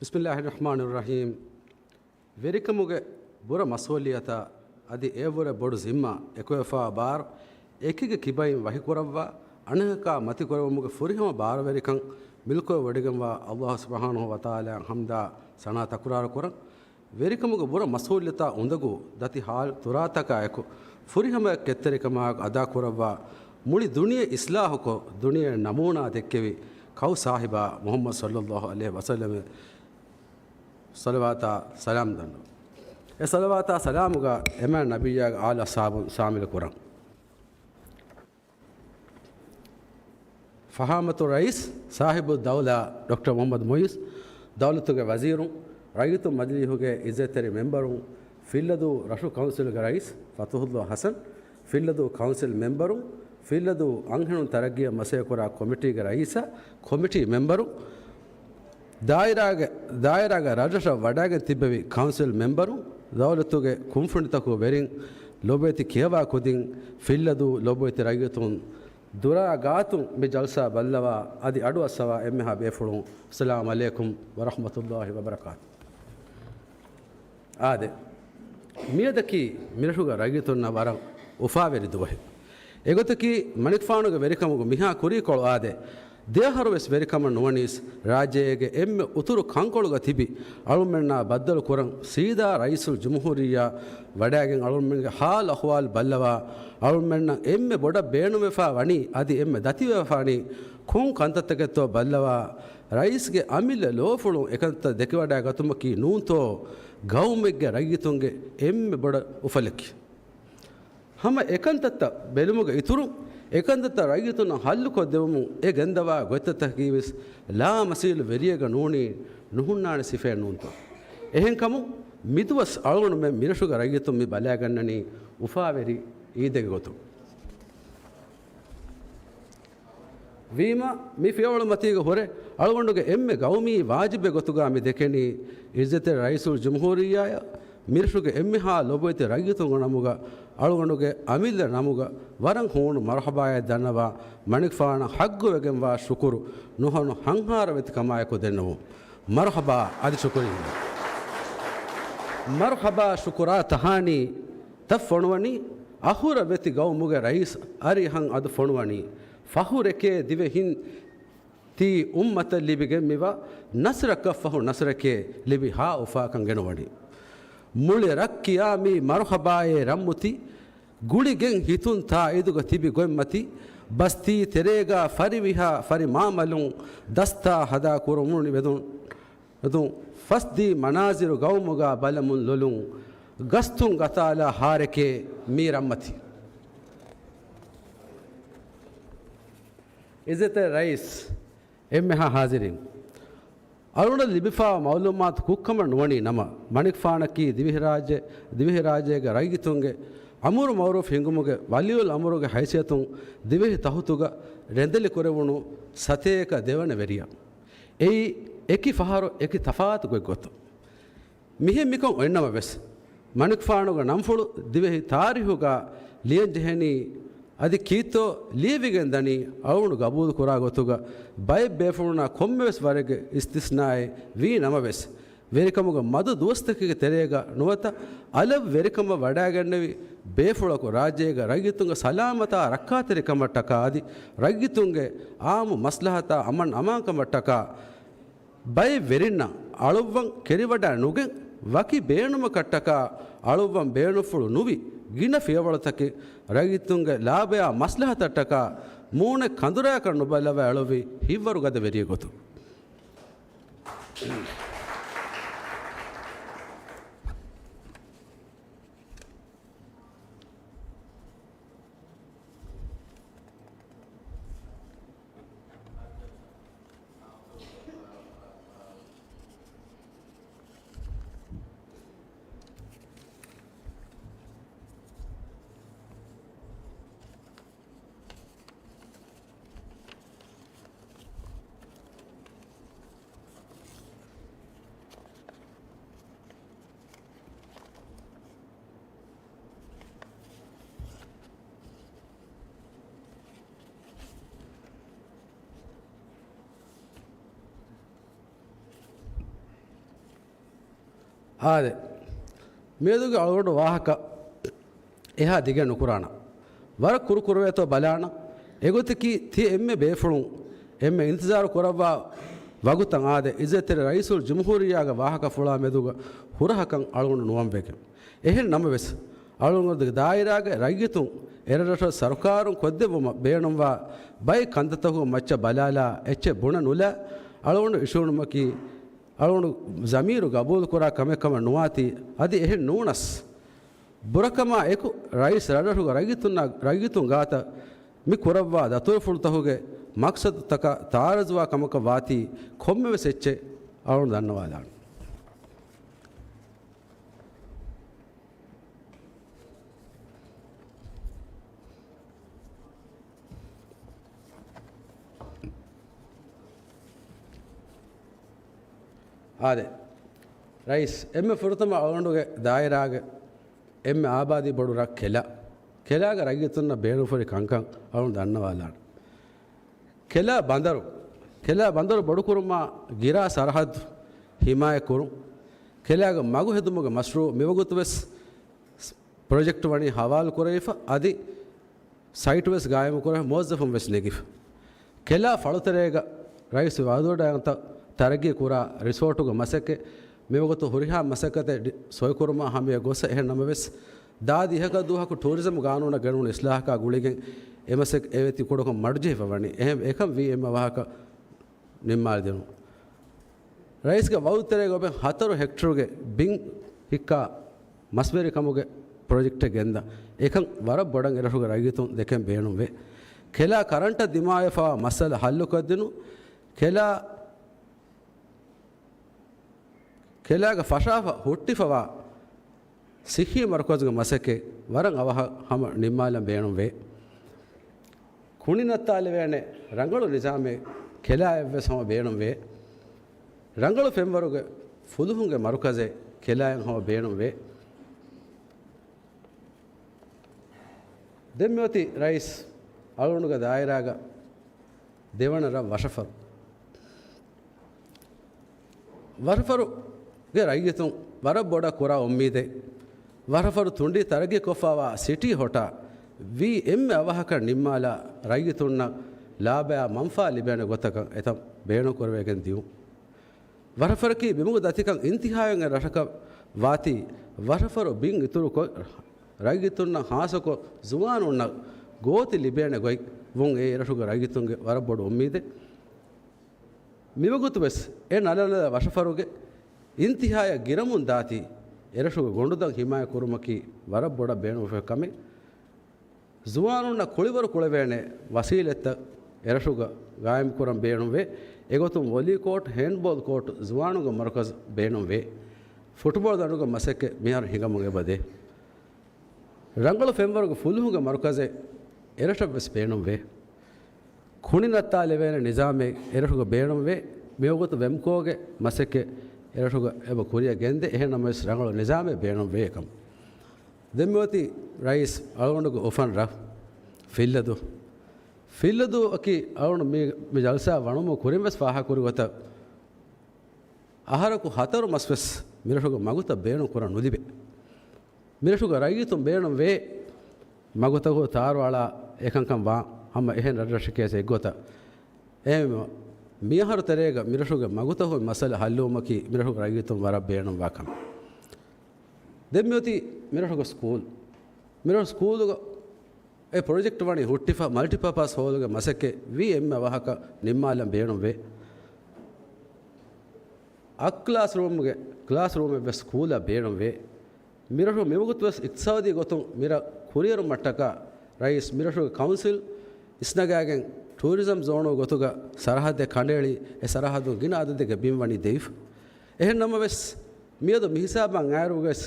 ބިސްމިއްލާހިއްރަޙްމާނިއްރަޙީމް. ވެރިކަމުގެ ބުރަ މަސްއޫލިއްޔަތާ އަދި އެއަށްވުރެ ބޮޑު ޒިންމާ އެކުވެފާ ބާރު އެކިގެ ކިބައިން ވަހިކުރައްވާ، އަނެކަކާ މަތިކުރެވުމުގެ ފުރިހަމަ ބާރުވެރިކަން މިލްކުވެވޮޑިގެންވާ ﷲ ސުބްޙާނަހޫ ވަތަޢާލާއަށް ޙަމްދާ ސަނާ ތަކުރާރު ކުރަން. ވެރިކަމުގެ ބުރަ މަސްއޫލިއްޔަތާ އުނދަގޫ ދަތި ހާލު ތުރާތަކާއެކު ފުރިހަމަ ކެތްތެރިކަމާއެކު އަދާކުރައްވާ، މުޅި ދުނިޔެ އިޞްލާޙުކޮށް، ދުނިޔެ ނަމޫނާ ދެއްކެވި ކައު ސާހިބާ މުޙައްމަދު ޞައްލައްލާހު ޢަލައިހި ވަސައްލަމަށް ޞަލަވާތާ ސަލާމް ދަންނަވަން. އެ ޞަލަވާތާ ސަލާމުގަ އެމާ ނަބިއްޔާގެ އާލު އަޞްޙާބުން ޝާމިލު ކުރަން. ފަޚާމަތު ރައީސް ޞާޙިބު ދައުލާ ޑޮކްޓަރ މުޙައްމަދު މުޢިއްޒު، ދައުލަތުގެ ވަޒީރުން، ރައްޔިތު މަޖިލީހުގެ އިއްޒަތްތެރި މެމްބަރުން، ފިއްލަދޫ ރަށު ކައުންސިލްގެ ރައީސް ފަތުޙުﷲ ޙަސަން، ފިއްލަދޫ ކައުންސިލް މެމްބަރުން، ފިއްލަދޫ އަންހެނުން ތަރައްގީއަށް މަސައްކަތްކުރާ ކޮމިޓީގެ ރައީސާ، ކޮމިޓީ މެމްބަރުން، ދާއިރާގެ، ދާއިރާގެ ރަށްރަށަށް ވަޑައިގެން ތިއްބެވި ކައުންސިލް މެމްބަރުން، ދައުލަތުގެ ކުންފުނިތަކުގެ ވެރިން، ލޮބުވެތި ކިޔަވާ ކުދިން، ފިއްލަދޫ ލޮބުވެތި ރައްޔިތުން، ދުރާ ގާތުން މި ޖަލްސާ ބައްލަވާ އަދި އަޑުއައްސަވާ އެންމެހާ ބޭފުޅުން، އައްސަލާމު ޢަލައިކުމް ވަރަޙްމަތުﷲި ވަބަރަކާތު. އާދެ، މިއަދަކީ މިރަށުގެ ރައްޔިތުންނަށް ވަރަށް އުފާވެރި ދުވަހެއް. އެގޮތަކީ، މަނިކުފާނުގެ ވެރިކަމުގެ މިހާ ކުރީކޮޅު އާދެ، ދެއަހަރު ވެސް ވެރިކަމަށް ނުވަނީސް، ރާއްޖޭގެ އެންމެ އުތުރު ކަންކޮޅުގަ ތިބި އަޅުމެންނާ ބައްދަލު ކުރަން، ސީދާ ރައީސުލް ޖުމްހޫރިއްޔާ ވަޑައިގެން އަޅުމެންގެ ޙާލު އަޙްވާލު ބައްލަވާ، އަޅުމެންނަށް އެންމެ ބޮޑަށް ބޭނުންވެފާ ވަނީ އަދި އެންމެ ދަތިވެފާ ވަނީ ކޮން ކަންތައްތަކެއްތޯ ބައްލަވާ، ރައީސްގެ އަމިއްލަ ލޯފުޅުން އެކަންތައް ދެކިވަޑައިގަތުމަކީ ނޫންތޯ ގައުމެއްގެ ރައްޔިތުންގެ އެންމެ ބޮޑަށް އުފަލަކީ. ހަމަ އެކަންތައްތައް ބެލުމުގެ އިތުރުން، އެކަންތައްތައް ރައްޔިތުންނަށް ހައްލުކޮށްދެވުމުން އެ ގެންދަވާ ގޮތްތަކަކީވެސް ލާމަސީލު ވެރިއެއްގަ ނޫނީ ނުހުންނާނެ ސިފައެއް ނޫންތޯ؟ އެހެންކަމުން، މިދުވަސް އަޅުގަނޑުމެން މިރަށުގެ ރައްޔިތުން މި ބަލައިގަންނަނީ އުފާވެރި ޢީދެއްގެ ގޮތުން. ވީމަ، މި ފިޔަވަޅުމަތީގަ ހުރެ އަޅުގަނޑުގެ އެންމެ ގައުމީ ވާޖިބެއް ގޮތުގަ މި ދެކެނީ، އިއްޒަތްތެރި ރައީސުލްޖުމްހޫރިއްޔާއަށް މިރަށުގެ އެންމެހާ ލޮބުވެތި ރައްޔިތުންގެ ނަމުގަ، އަޅުގަނޑުގެ އަމިއްލަ ނަމުގަ ވަރަށް ހޫނު މަރުޙަބާއެއް ދަންނަވާ، މަނިކުފާނަށް ޙައްޤުވެގެންވާ ޝުކުރު ނުހަނު ހަންހާރަވެތިކަމާއެކު ދެންނެވުން. މަރުޙަބާ އަދި ޝުކުރިއްޔާ. މަރުޙަބާ ޝުކުރާ ތަހާނީ ތައް ފޮނުވަނީ، އަހުރަ ވެތި ގައުމުގެ ރައީސް އަރިހަން އަދު ފޮނުވަނީ، ފަހުރެކޭ ދިވެހިން ތީ އުއްމަތަށް ލިބިގެން މިވާ ނަސްރަކަށްފަހު ނަސްރެކޭ ލިބި ހާ އުފާކަން ގެނުވަނީ. މުޅި ރަށް ކިޔާ މީ މަރުޙަބާއޭ ރަށްމުތި، ގުޅިގެން ހިތުން ތާއީދުގަ ތިބި ގޮތްމަތި، ބަސްތީ ތެރޭގާ ފަރިވިހާ ފަރި މާމަލުން ދަސްތާ ހަދާ ކުރުމުން ވެދުން، ވެދުން ފަސްދީ މަނާޒިރު ގައުމުގާ ބަލަމުން ލޮލުން ގަސްތުން ގަތާލާ ހާރެކޭ މީ ރަށްމަތި. އިއްޒަތްތެރި ރައީސް، އެންމެހާ ޙާޟިރީން. އަޅުގަނޑަށް ލިބިފާ މައުލޫމާތު ކުށްކަމަށް ނުވަނީ ނަމަ، މަނިކުފާނަކީ ދިވެހިރާއްޖެ، ދިވެހިރާއްޖޭގެ ރައްޔިތުންގެ އަމުރު މައުރޫފް ހިންގުމުގެ ވަލިއުލް އަމުރުގެ ހައިސިއްޔަތުން ދިވެހި ތަހުތުގަ ރެނދެލި ކުރެވުނު ސަތޭކަ ދެވަނަ ވެރިޔާ. އެއީ އެކި ފަހަރު އެކި ތަފާތު ގޮތްގޮތުން. މިހެން މިކަން އޮތްނަމަވެސް، މަނިކުފާނުގެ ނަންފުޅު ދިވެހި ތާރީހުގަ ލިޔަންޖެހެނީ، އަދި ކީއްތޯ ލިޔެވިގެން ދަނީ އަޅުގަނޑު ގަބޫލު ކުރާ ގޮތުގަ ބައެއް ބޭފުޅުންނާ ކޮންމެވެސް ވަރެއްގެ އިސްތިސްނާއެއް ވީ ނަމަވެސް، ވެރިކަމުގެ މަދު ދުވަސްތަކެއްގެ ތެރޭގަ ނުވަތަ އަލަށް ވެރިކަމަށް ވަޑައިގެންނެވި ބޭފުޅަކު ރާއްޖޭގެ ރައްޔިތުންގެ ސަލާމަތާ ރައްކާތެރިކަމަށްޓަކާ އަދި ރައްޔިތުންގެ އާއްމު މަސްލަހަތާ އަމަން އަމާންކަމަށްޓަކާ ބައެއް ވެރިންނަށް އަޅުއްވަން ކެރިވަޑައި ނުގެން، ވަކި ބޭނުމަކަށްޓަކާ އަޅުއްވަން ބޭނުންފުޅު ނުވި، ގިނަ ފިޔަވަޅުތަކެއް ރައްޔިތުންގެ ލާބަޔާ މަސްލަހަތަށްޓަކާ މޫނެއް ކަނދުރާކަށް ނުބަލަވައި އަޅުއްވި ހިތްވަރުގަދަ ވެރިއެއް ގޮތުން. އާދެ، މިއަދުގެ އަޅުގަނޑު ވާހަކަ އެހާ ދިގެއް ނުކުރާނަން. ވަރަށް ކުރުކުރުވޭތޯ ބަލާނަން. އެގޮތަކީ ތި އެންމެ ބޭފުޅުން އެންމެ އިންތިޒާރު ކުރައްވާ ވަގުތަށް އާދެ، އިއްޒަތްތެރި ރައީސުލްޖުމްހޫރިއްޔާގެ ވާހަކަފުޅާ މެދުގަ ހުރަހަކަން އަޅުގަނޑު ނުވަންވެގެން. އެހެން ނަމަވެސް، އަޅުގަނޑުގެ ދާއިރާގެ ރައްޔިތުން އެރަށްރަށަށް ސަރުކާރުން ކޮށްދެއްވުމަށް ބޭނުންވާ ބައެއް ކަންތައްތަކުގެ މައްޗަށް ބަލާލާ އެއްޗެއް ބުނެ ނުލާ، އަޅުގަނޑު އިށޫނުމަކީ، އަޅުގަނޑު ޒަމީރު ގަބޫލުކުރާ ކަމެއް ކަމަށް ނުވާތީ، އަދި އެހެން ނޫނަސް، ބުރަކަމާ އެކު ރައީސް ރަށްރަށުގެ ރައްޔިތުންނާ، ރައްޔިތުން ގާތަށް މި ކުރައްވާ ދަތުރުފުޅުތަކުގެ މަޤްޞަދުތަކަށް ތައާރަޒުވާ ކަމަކަށް ވާތީ ކޮންމެވެސް އެއްޗެއް އަޅުގަނޑު ދަންނަވާލާނަން. އާދެ، ރައީސް، އެންމެ ފުރަތަމަ އަޅުގަނޑުގެ ދާއިރާގެ އެންމެ އާބާދީ ބޮޑު ރަށް ކެލާ. ކެލާގެ ރައްޔިތުންނަށް ބޭނުންފުރި ކަންކަން އަޅުގަނޑު ދަންނަވާލާނަން. ކެލާ ބަނދަރު، ކެލާ ބަނދަރު ބޮޑުކުރުމާ ގިރާ ސަރަހައްދު ހިމާޔަތްކުރުން، ކެލާގެ މަގު ހެދުމުގެ މަޝްރޫއު މިވަގުތުވެސް ޕްރޮޖެކްޓް ވަނީ ހަވާލު ކުރެވިފަ، އަދި ސައިޓުވެސް ގާއިމުކުރެވި، މުވައްޒަފުން ވެސް ނެގިފަ. ކެލާ ފަޅުތެރޭގަ ރައީސް ވައުދުވަޑައިގަންތައް ތަރައްގީ ކުރާ ރިސޯޓުގެ މަސައްކަތް މިވަގުތު ހުރިހާ މަސައްކަތެއް ޑި-، ސޮއިކުރުމާ ހަމަޔަށް ގޮސް އެހެން ނަމަވެސް، ދާ ދިހަކަށް ދުވަހަކު ޓޫރިޒަމް ގާނޫނަށް ގެނުނު އިސްލާހަކާ ގުޅިގެން އެ މަސައްކަތް އެވެތި ކުޑަކޮށް މަޑުޖެހިފަ ވަނީ. އެހެން އެކަން ވީ އެންމެ ވާހަކަ ނިންމާލިދިނުން. ރައީސްގެ ވައުދުތެރޭގަ އޮބެ ހަތަރު ހެކްޓަރުގެ ބިން ހިއްކާ މަސްވެރިކަމުގެ ޕްރޮޖެކްޓެއް ގެންދަން. އެކަން ވަރަށް ބޮޑަށް އެރަށުގެ ރައްޔިތުން ދެކެން ބޭނުންވޭ. ކެލާ ކަރަންޓަށް ދިމާވެފަވާ މައްސަލަ ހައްލުކޮށްދިނުން. ކެލާ، ކެލާގެ ފަށާފަ ހުއްޓިފަވާ ސިއްހީ މަރުކަޒުގެ މަސައްކަތް ވަރަށް އަވަހަށް ހަމަ ނިންމާލަން ބޭނުންވޭ. ކުނި ނައްތާލެވޭނެ ރަނގަޅު ނިޒާމެއް ކެލާއެއްވެސް ހަމަ ބޭނުންވޭ. ރަނގަޅު ފެންވަރުގެ ފުލުހުންގެ މަރުކަޒެއް ކެލާއެއް ހަމަ ބޭނުންވޭ. ދެން މިއޮތީ ރައީސް އަޅުގަނޑުގެ ދާއިރާގަ ދެވަނަ ރަށް ވަށަފަރު. ވަށަފަރުގެ ރައްޔިތުން ވަރަށް ބޮޑަށް ކުރާ އުއްމީދެއް، ވަށަފަރު ތުނޑި ތަރައްގީކޮށްފައިވާ ސިޓީ ހޮޓާ ވީ އެންމެ އަވަހަކަށް ނިންމާލާ ރައްޔިތުންނަށް ލާބަޔާ މަންފާ ލިބޭނެ ގޮތަކަށް އެތަން ބޭނުންކުރެވިގެން ދިޔުން. ވަށަފަރަކީ ބިމުގެ ދަތިކަން އިންތިހާޔަށް އެ ރަށަކަށް ވާތީ، ވަށަފަރު ބިން އިތުރުކޮށް، ރައްޔިތުންނަށް ހާއްސަކޮށް ޒުވާނުންނަށް ގޯތި ލިބޭނެ ގޮތް ވުން އެ އެރަށުގެ ރައްޔިތުންގެ ވަރަށް ބޮޑު އުއްމީދެއް. މިވަގުތު ވެސް އެ ނަލަނަލަ ވަށަފަރުގެ އިންތިހާޔަށް ގިރަމުން ދާތީ، އެރަށުގެ ގޮނޑުދަން ހިމާޔަތް ކުރުމަކީ ވަރަށް ބޮޑަށް ބޭނުންވެފަ ކަމެއް. ޒުވާނުންނަށް ކުޅިވަރު ކުޅެވޭނެ ވަސީލަތްތައް އެރަށުގަ ގާއިމްކުރަން ބޭނުންވޭ. އެގޮތުން ވޮލީ ކޯޓް، ހޭންޑްބޯލް ކޯޓް، ޒުވާނުންގެ މަރުކަޒް ބޭނުންވޭ. ފުޓްބޯޅަ ދަނޑުގެ މަސައްކަތް މިހާރު ހިނގަމުން އެބަދޭ. ރަނގަޅު ފެންވަރުގެ ފުލުހުންގެ މަރުކަޒެއް އެރަށަށްވެސް ބޭނުންވޭ. ކުނި ނައްތާލެވޭނެ ނިޒާމެއް އެރަށުގަ ބޭނުންވޭ. މިވަގުތު ވެމްކޯގެ މަސައްކަތް އެރަށުގަ އެބަ ކުރިއަށް ގެންދޭ. އެހެން ނަމަވެސް ރަނގަޅު ނިޒާމެއް ބޭނުންވޭ ކަމަށް. ދެން މިއޮތީ ރައީސް އަޅުގަނޑުގެ އުފަން ރަށް ފިއްލަދޫ. ފިއްލަދޫއަކީ އަޅުގަނޑު މި، މި ޖަލްސާ ވަނުމުގެ ކުރިން ވެސް ފާހަގަކުރި ގޮތަށް އަހަރަކު ހަތަރު މަސް ވެސް މިރަށުގެ މަގުތައް ބޭނުން ކުރަން ނުލިބޭ. މިރަށުގެ ރައްޔިތުން ބޭނުންވޭ މަގުތަކުގެ ތާރު އަޅާ އެކަންކަން ވާ ހަމަ އެހެން ރަށްރަށެކޭ އެއްގޮތަށް. އެހެންވީމަ، މިއަހަރު ތެރޭގަ މިރަށުގެ މަގުތަކުގެ މައްސަލަ ހައްލުވުމަކީ މިރަށުގެ ރައްޔިތުން ވަރަށް ބޭނުންވާ ކަމެއް. ދެން މިއޮތީ މިރަށުގެ ސްކޫލް. މިރަށު ސްކޫލުގަ އެ ޕްރޮޖެކްޓް ވަނީ ހުއްޓިފަ، މަލްޓިޕާޕާސް ހޯލުގެ މަސައްކަތް ވީ އެންމެ އަވަހަކަށް ނިންމާލަން ބޭނުންވޭ. އަށް ކްލާސްރޫމްގެ، ކްލާސްރޫމެއްވެސް ސްކޫލަށް ބޭނުންވޭ. މިރަށު މިވަގުތުވެސް އިޤްތިޞާދީ ގޮތުން މިރަށް ކުރިއެރުމަށްޓަކާ ރައީސް މިރަށުގެ ކައުންސިލް އިސްނަގާގެން ޓޫރިޒަމް ޒޯނުގެ ގޮތުގަ ސަރަހައްދެއް ކަނޑައެޅި، އެ ސަރަހައްދުން ގިނަ އަދަދެއްގެ ބިން ވަނީ ދެވިފަ. އެހެން ނަމަވެސް، މިއަދު މިހިސާބަށް އައިރުވެސް،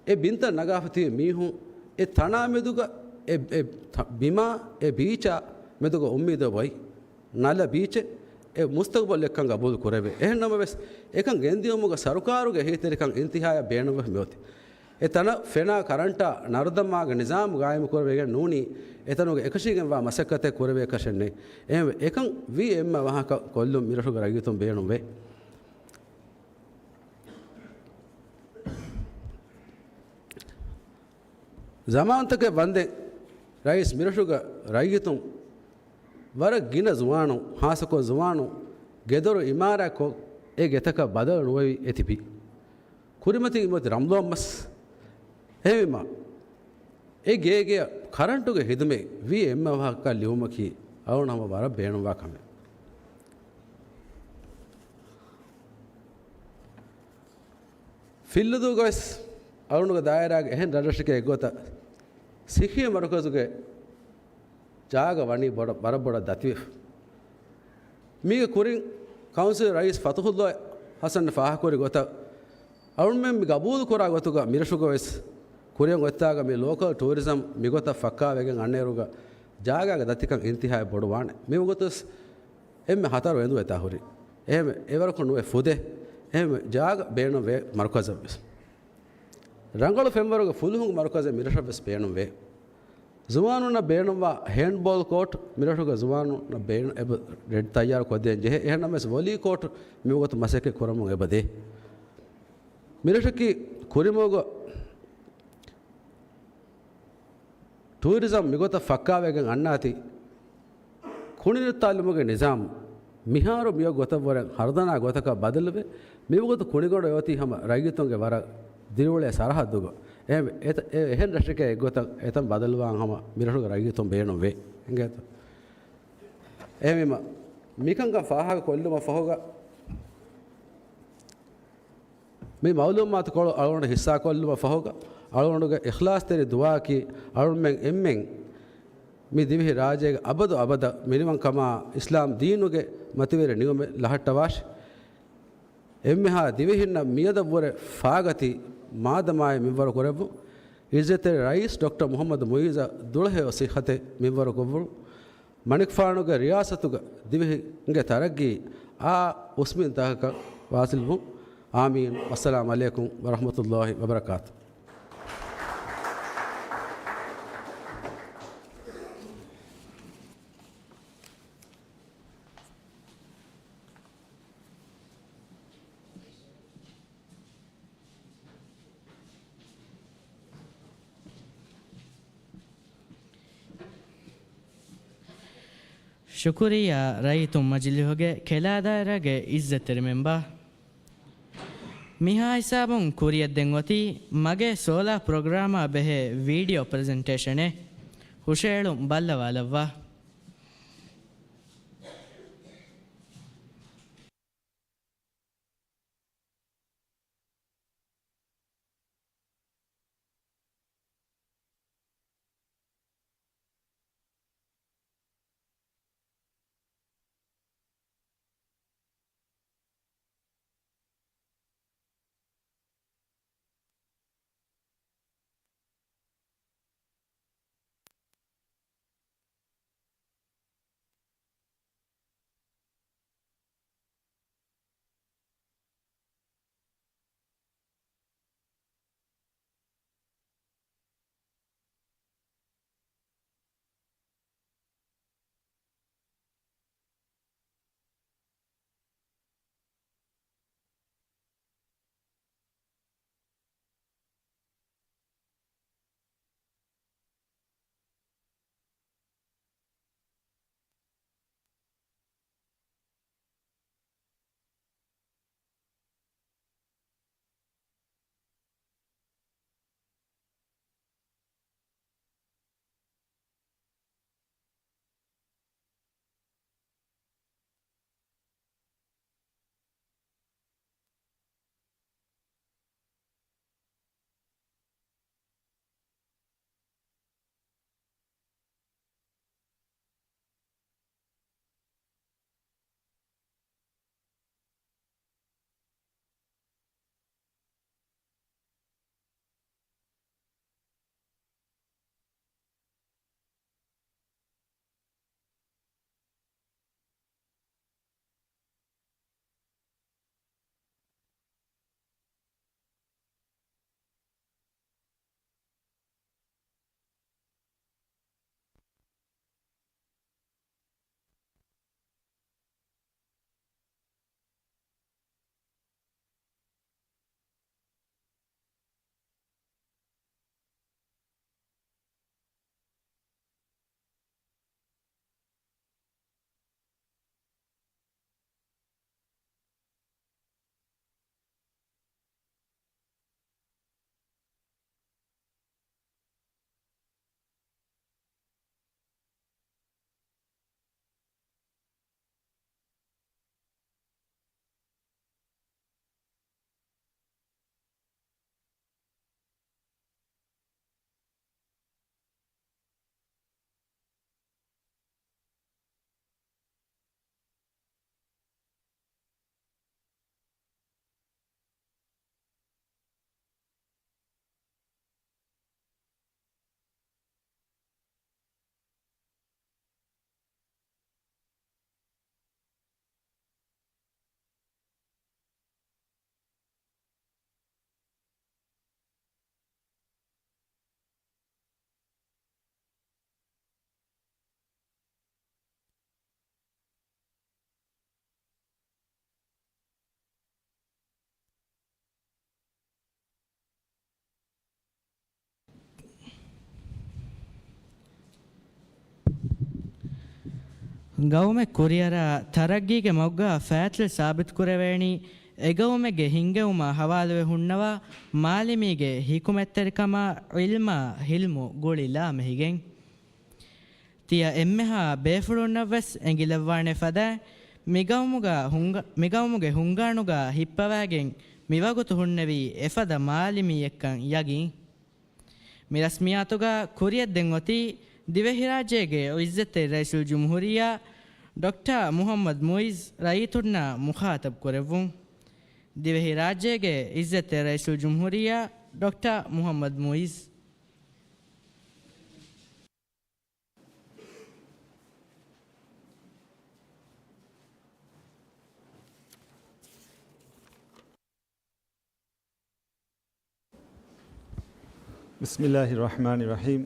އެ ބިންތައް ނަގާފަ ތިބި މީހުން އެ ތަނާ މެދުގަ އެ، އެ ތަ-، ބިމާ އެ ބީޗާ މެދުގަ އުއްމީދެއް އޮތް ނަލަ ބީޗެއް އެ މުސްތަގުބަލެއްކަން ގަބޫލު ކުރެވޭ. އެހެން ނަމަވެސް، އެކަން ގެންދިޔުމުގަ ސަރުކާރުގެ އެހީތެރިކަން އިންތިހާޔަށް ބޭނުންވެފަ މިއޮތީ. އެ ތަނަށް ފެނާ ކަރަންޓާ ނަރުދަމާގެ ނިޒާމު ގާއިމު ކުރެވިގެން ނޫނީ، އެތަނުގެ އެކަށީގެންވާ މަސައްކަތެއް ކުރެވޭކަށެއް ނެތް. އެހެންވެ، އެކަން ވީ އެންމެ އަވަހަކަށް ކޮށްލުން މިރަށުގެ ރައްޔިތުން ބޭނުންވޭ. ޒަމާންތަކެއް ވަންދެން ރައީސް މިރަށުގެ ރައްޔިތުން ވަރަށް ގިނަ ޒުވާނުން، ހާއްސަކޮށް ޒުވާނުން ގެދޮރު އިމާރާތްކޮށް، އެ ގެތަކަށް ބަދަލު ނުވެވި އެ ތިބީ. ކުރިމަތިން މިއޮތީ ރަމްޟާން މަސް. އެހެންވީމަ، އެ ގޭގެއަށް ކަރަންޓުގެ ހިދުމަތް ވީ އެންމެ އަވަހަކަށް ލިޔުމަކީ އަޅުގަނޑު ހަމަ ވަރަށް ބޭނުންވާ ކަމެއް. ފިއްލަދޫގަވެސް އަޅުގަނޑުގެ ދާއިރާގެ އެހެން ރަށްރަށެކޭ އެއްގޮތަށް ސިއްހީ މަރުކަޒުގެ ޖާގަ ވަނީ ބޮޑަށް، ވަރަށް ބޮޑަށް ދަތިވެފަ. މީގެ ކުރިން ކައުންސިލް ރައީސް ފަތުޙުﷲ ޙަސަން ފާހަގަކުރި ގޮތަށް، އަޅުމެން މި ގަބޫލުކުރާ ގޮތުގަ މިރަށުގަވެސް ކުރިއަށް އޮތްތާގަ މި ލޯކަލް ޓޫރިޒަމް މިގޮތަށް ފައްކާވެގެން އަންނައިރުގަ ޖާގާގެ ދަތިކަން އިންތިހާއެއް ބޮޑުވާނެ. މިވަގުތުވެސް އެންމެ ހަތަރު އެނދުވެތާ ހުރި. އެހެން އެވަރަކު ނުވެ ފުދޭ. އެހެން ޖާގަ ބޭނުންވޭ މަރުކަޒަށްވެސް. ރަނގަޅު ފެންވަރުގެ ފުލުހުން މަރުކަޒެއް މިރަށަށްވެސް ބޭނުންވޭ. ޒުވާނުންނަށް ބޭނުންވާ ހޭންޑްބޯލް ކޯޓް މިރަށުގެ ޒުވާނުންނަށް ބޭނު-، އެބަ ރެޑް ތައްޔާރު ކޮށްދޭން ޖެހޭ. އެހެން ނަމަވެސް ވޮލީ ކޯޓް މިވަގުތު މަސައްކަތް ކުރަމުން އެބަދޭ. މިރަށަކީ ކުރިމަގު ޓޫރިޒަމް މިގޮތަށް ފައްކާވެގެން އަންނާތީ، ކުނި ނައްތާލުމުގެ ނިޒާމް މިހާރު މިއޮތް ގޮތަށްވުރެ ހަރުދަނާ ގޮތަކަށް ބަދަލުވެ، މިވަގުތު ކުނިގޮނޑު އޮތީ ހަމަ ރައްޔިތުންގެ ވަރަށް ދިރިއުޅޭ ސަރަހައްދުގަ. އެ، އެ، އެ، އެހެން ރަށެކޭ އެއްގޮތަށް އެތަން ބަދަލުވާން ހަމަ މިރަށުގެ ރައްޔިތުން ބޭނުންވޭ. އިނގޭތޯ؟ އެހެންވީމަ، މިކަންކަން ފާހަގަ ކޮށްލުމަށް ފަހުގަ، މި މައުލޫމާތުކޮޅު އަޅުގަނޑު ހިއްސާކޮށްލުމަށް ފަހުގަ، އަޅުގަނޑުގެ އިޚްލާޞްތެރި ދުޢާއަކީ، އަޅުމެން އެންމެން މި ދިވެހި ރާއްޖޭގެ އަބަދު އަބަދަށް މިނިވަންކަމާ، އިސްލާމް ދީނުގެ މަތިވެރި ނިޢުމަތް ލަހައްޓަވާށި. އެންމެހާ ދިވެހިންނަށް މިއަދަށްވުރެ ފާގަތި މާދަމާއެއް މިންވަރު ކުރެއްވުން. ޢިއްޒަތްތެރި ރައީސް ޑޮކްޓަރ މުޙައްމަދު މުޢިއްޒަށް ދުޅަހެޔޮ ޞިއްޙަތެއް މިންވަރު ކޮށްވުން. މަނިކުފާނުގެ ރިޔާސަތުގަ ދިވެހިންގެ ތަރައްގީ އާ އުސްމިން ތާކަކަށް ވާސިލްވުން. އާމީން. ވައްސަލާމް ޢަލައިކުމް ވަރަޙްމަތުﷲ ވަބަރަކާތު. ޝުކުރިއްޔާ ރައްޔިތުން މަޖިލީހުގެ ކެލާ ދާއިރާގެ އިއްޒަތްތެރި މެންބާ. މިހާ ހިސާބުން ކުރިއަށް ދެން އޮތީ މަގޭ ސޯލާ ޕްރޮގްރާމާ ބެހޭ ވީޑިއޯ ޕްރެޒެންޓޭޝަނެއް. ހުށައެޅުން ބައްލަވާލައްވާ. ގައުމެއް ކުރިއަރާ ތަރައްގީގެ މަގުގަ ފައިތިލް ސާބިތުކުރެވޭނީ، އެގައުމެއްގެ ހިންގެވުމާ ހަވާލުވެ ހުންނަވާ މާލިމީގެ ހިކުމަތްތެރިކަމާ، ޢިލްމާ ހިލްމު ގުޅި ލާމެހިގެން. ތިޔަ އެންމެހާ ބޭފުޅުންނަށްވެސް އެނގިލައްވާނެ ފަދައިން، މިގައުމުގަ ހުންގަ-، މިގައުމުގެ ހުންގާނުގަ ހިއްޕަވާގެން މިވަގުތު ހުންނެވީ އެފަދަ މާލިމީއެއްކަން ޔަގީން. މި ރަސްމިއްޔާތުގަ ކުރިއަށް ދެން އޮތީ ދިވެހިރާއްޖޭގެ ޢިއްޒަތްތެރި ރައީސުލްޖުމްހޫރިއްޔާ ޑޮކްޓަރ މުޙައްމަދު މުޢިއްޒު ރައްޔިތުންނާ މުޚާޠަބު ކުރެއްވުން. ދިވެހިރާއްޖޭގެ ޢިއްޒަތްތެރި ރައީސުލްޖުމްހޫރިއްޔާ ޑޮކްޓަރ މުޙައްމަދު މުޢިއްޒު. بسم الله الرحمن الرحيم.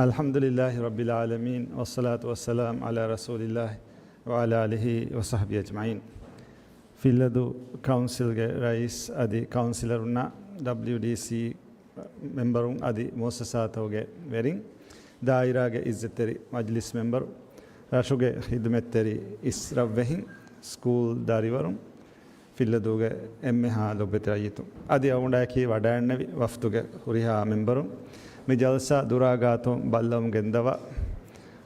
الحمد لله رب العالمين، والصلاة والسلام على رسول الله وعلى آله وصحبه أجمعين. ފިއްލަދޫ ކައުންސިލްގެ ރައީސް އަދި ކައުންސިލަރުންނާ، ޑަބްލިޔުޑީސީ މެމްބަރުން އަދި މުއައްސަސާތަކުގެ ވެރިން، ދާއިރާގެ އިއްޒަތްތެރި މަޖިލިސް މެމްބަރު، ރަށުގެ ޚިދުމަތްތެރި އިސްރަށްވެހިން، ސްކޫލް ދަރިވަރުން، ފިއްލަދޫގެ އެންމެހާ ލޮބުވެތި ރައްޔިތުން އަދި އަޅުގަނޑާއެކީ ވަޑައިގެންނެވި ވަފްދުގެ ހުރިހާ މެމްބަރުން، މި ޖަލްސާ ދުރާ ގާތުން ބައްލަވަމުން ގެންދަވާ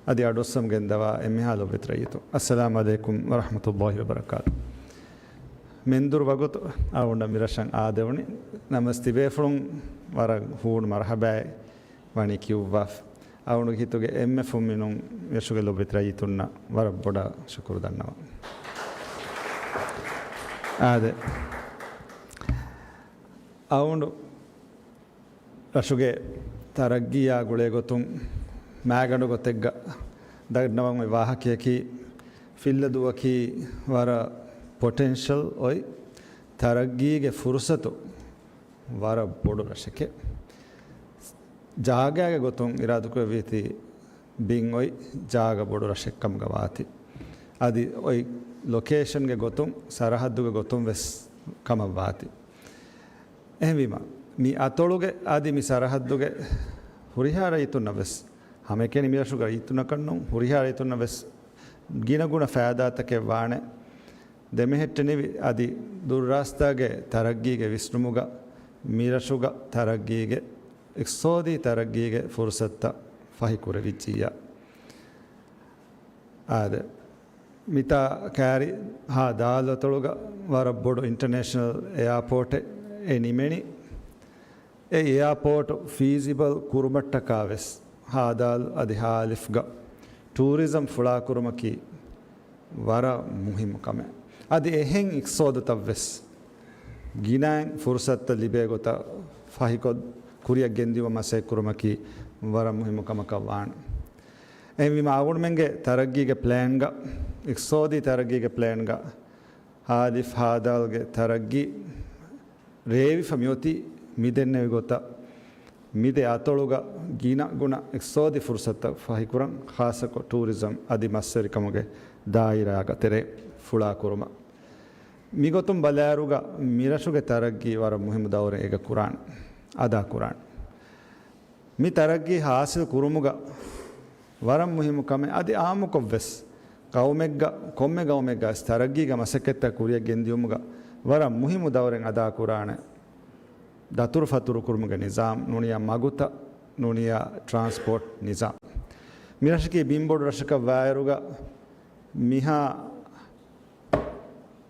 އަދި އަޑުއައްސަމުން ގެންދަވާ އެންމެހާ ލޮބުވެތި ރައްޔިތުން، އައްސަލާމު ޢަލައިކުމް ވަރަޙްމަތުﷲި ވަބަރަކާތު. މެންދުރު ވަގުތު އަޅުގަނޑަށް މިރަށަށް އާދެވުނީ. ނަމަވެސް ތިބޭފުޅުން ވަރަށް ހޫނު މަރުޙަބާއެއް ވަނީ ކިޔުއްވާފަ. އަޅުގަނޑުގެ ހިތުގެ އެންމެ ފުންމިނުން ރަށުގެ ލޮބުވެތި ރައްޔިތުންނަށް ވަރަށް ބޮޑަށް ޝުކުރު ދަންނަވަން. އާދެ، އަޅުގަނޑު ރަށުގެ ތަރައްގީއާ ގުޅޭ ގޮތުން މާގަނޑު ގޮތެއްގަ ދަންނަވަން އޮތް ވާހަކަޔަކީ، ފިއްލަދޫއަކީ ވަރަށް ޕޮޓެންޝަލް އޮތް، ތަރައްގީގެ ފުރުސަތު ވަރަށް ބޮޑު ރަށެކޭ. ޖާގާގެ ގޮތުން އިރާދަކުރެއްވީތީ ބިން އޮތް ޖާގަ ބޮޑު ރަށެއްކަމުގަ ވާތީ. އަދި އޮތް ލޮކޭޝަންގެ ގޮތުން، ސަރަހައްދުގެ ގޮތުން ވެސް ކަމަށް ވާތީ. އެހެންވީމަ، މި އަތޮޅުގެ އަދި މި ސަރަހައްދުގެ ހުރިހާ ރައްޔިތުންނަށް ވެސް، ހަމައެކަނި މި ރަށުގެ ރައްޔިތުންނަކަށް ނޫން، ހުރިހާ ރައްޔިތުންނަށް ވެސް ގިނަގުނަ ފައިދާތަކެއް ވާނެ. ދެމެހެއްޓެނިވި އަދި ދުރުރާސްތާގެ ތަރައްގީގެ ވިސްނުމުގަ މިރަށުގަ ތަރައްގީގެ، އިޤްތިޞާދީ ތަރައްގީގެ ފުރުސަތުތައް ފަހި ކުރެވިއްޖިއްޔާ. އާދެ، މިތާ ކާރި ހާ ދާލު އަތޮޅުގަ ވަރަށް ބޮޑު އިންޓަރނޭޝަނަލް އެއާޕޯޓެއް އެ ނިމެނީ. އެ އެއާޕޯޓު ފީޒިބަލް ކުރުމަށްޓަކާ ވެސް ހާދާލު އަދި ހާލިފްގަ ޓޫރިޒަމް ފުޅާކުރުމަކީ ވަރަށް މުހިއްމު ކަމެއް. އަދި އެހެން އިޤްތިޞާދުތައް ވެސް ގިނައިން ފުރުސަތުތައް ލިބޭ ގޮތަށް ފަހިކޮށް ކުރިއަށް ގެންދިއުމަށް މަސައްކަތް ކުރުމަކީ ވަރަށް މުހިއްމު ކަމަކަށް ވާނެ. އެހެންވީމަ އަޅުގަނޑުމެންގެ ތަރައްގީގެ ޕްލޭންގަ، އިޤްތިޞާދީ ތަރައްގީގެ ޕްލޭންގަ ހާލިފް ހާދާލުގެ ތަރައްގީ ރޭވިފަ މިއޮތީ މިދެންނެވި ގޮތަށް، މިދެ އަތޮޅުގަ ގިނަ ގުނަ އިޤްތިޞާދީ ފުރުސަތުތައް ފަހިކުރަން، ޚާއްޞަކޮށް ޓޫރިޒަމް އަދި މަސްވެރިކަމުގެ ދާއިރާގެ ތެރޭ ފުޅާކުރުމަށް. މިގޮތުން ބަލާއިރުގަ މިރަށުގެ ތަރައްގީ ވަރަށް މުހިއްމު ދައުރެއް އޭގަ ކުރާނެ، އަދާކުރާނެ. މި ތަރައްގީ ހާސިލް ކުރުމުގަ ވަރަށް މުހިއްމު ކަމެއް އަދި އާއްމުކޮށްވެސް ގައުމެއްގަ، ކޮންމެ ގައުމެއްގަ ވެސް ތަރައްގީގެ މަސައްކަތްތައް ކުރިއަށް ގެންދިއުމުގަ ވަރަށް މުހިއްމު ދައުރެއް އަދާކުރާނެ ދަތުރުފަތުރު ކުރުމުގެ ނިޒާމް ނޫނިޔާ މަގުތައް، ނޫނިޔާ ޓްރާންސްޕޯޓް ނިޒާމް. މިރަށަކީ ބިންބޮޑު ރަށަކަށް ވާއިރުގަ މިހާ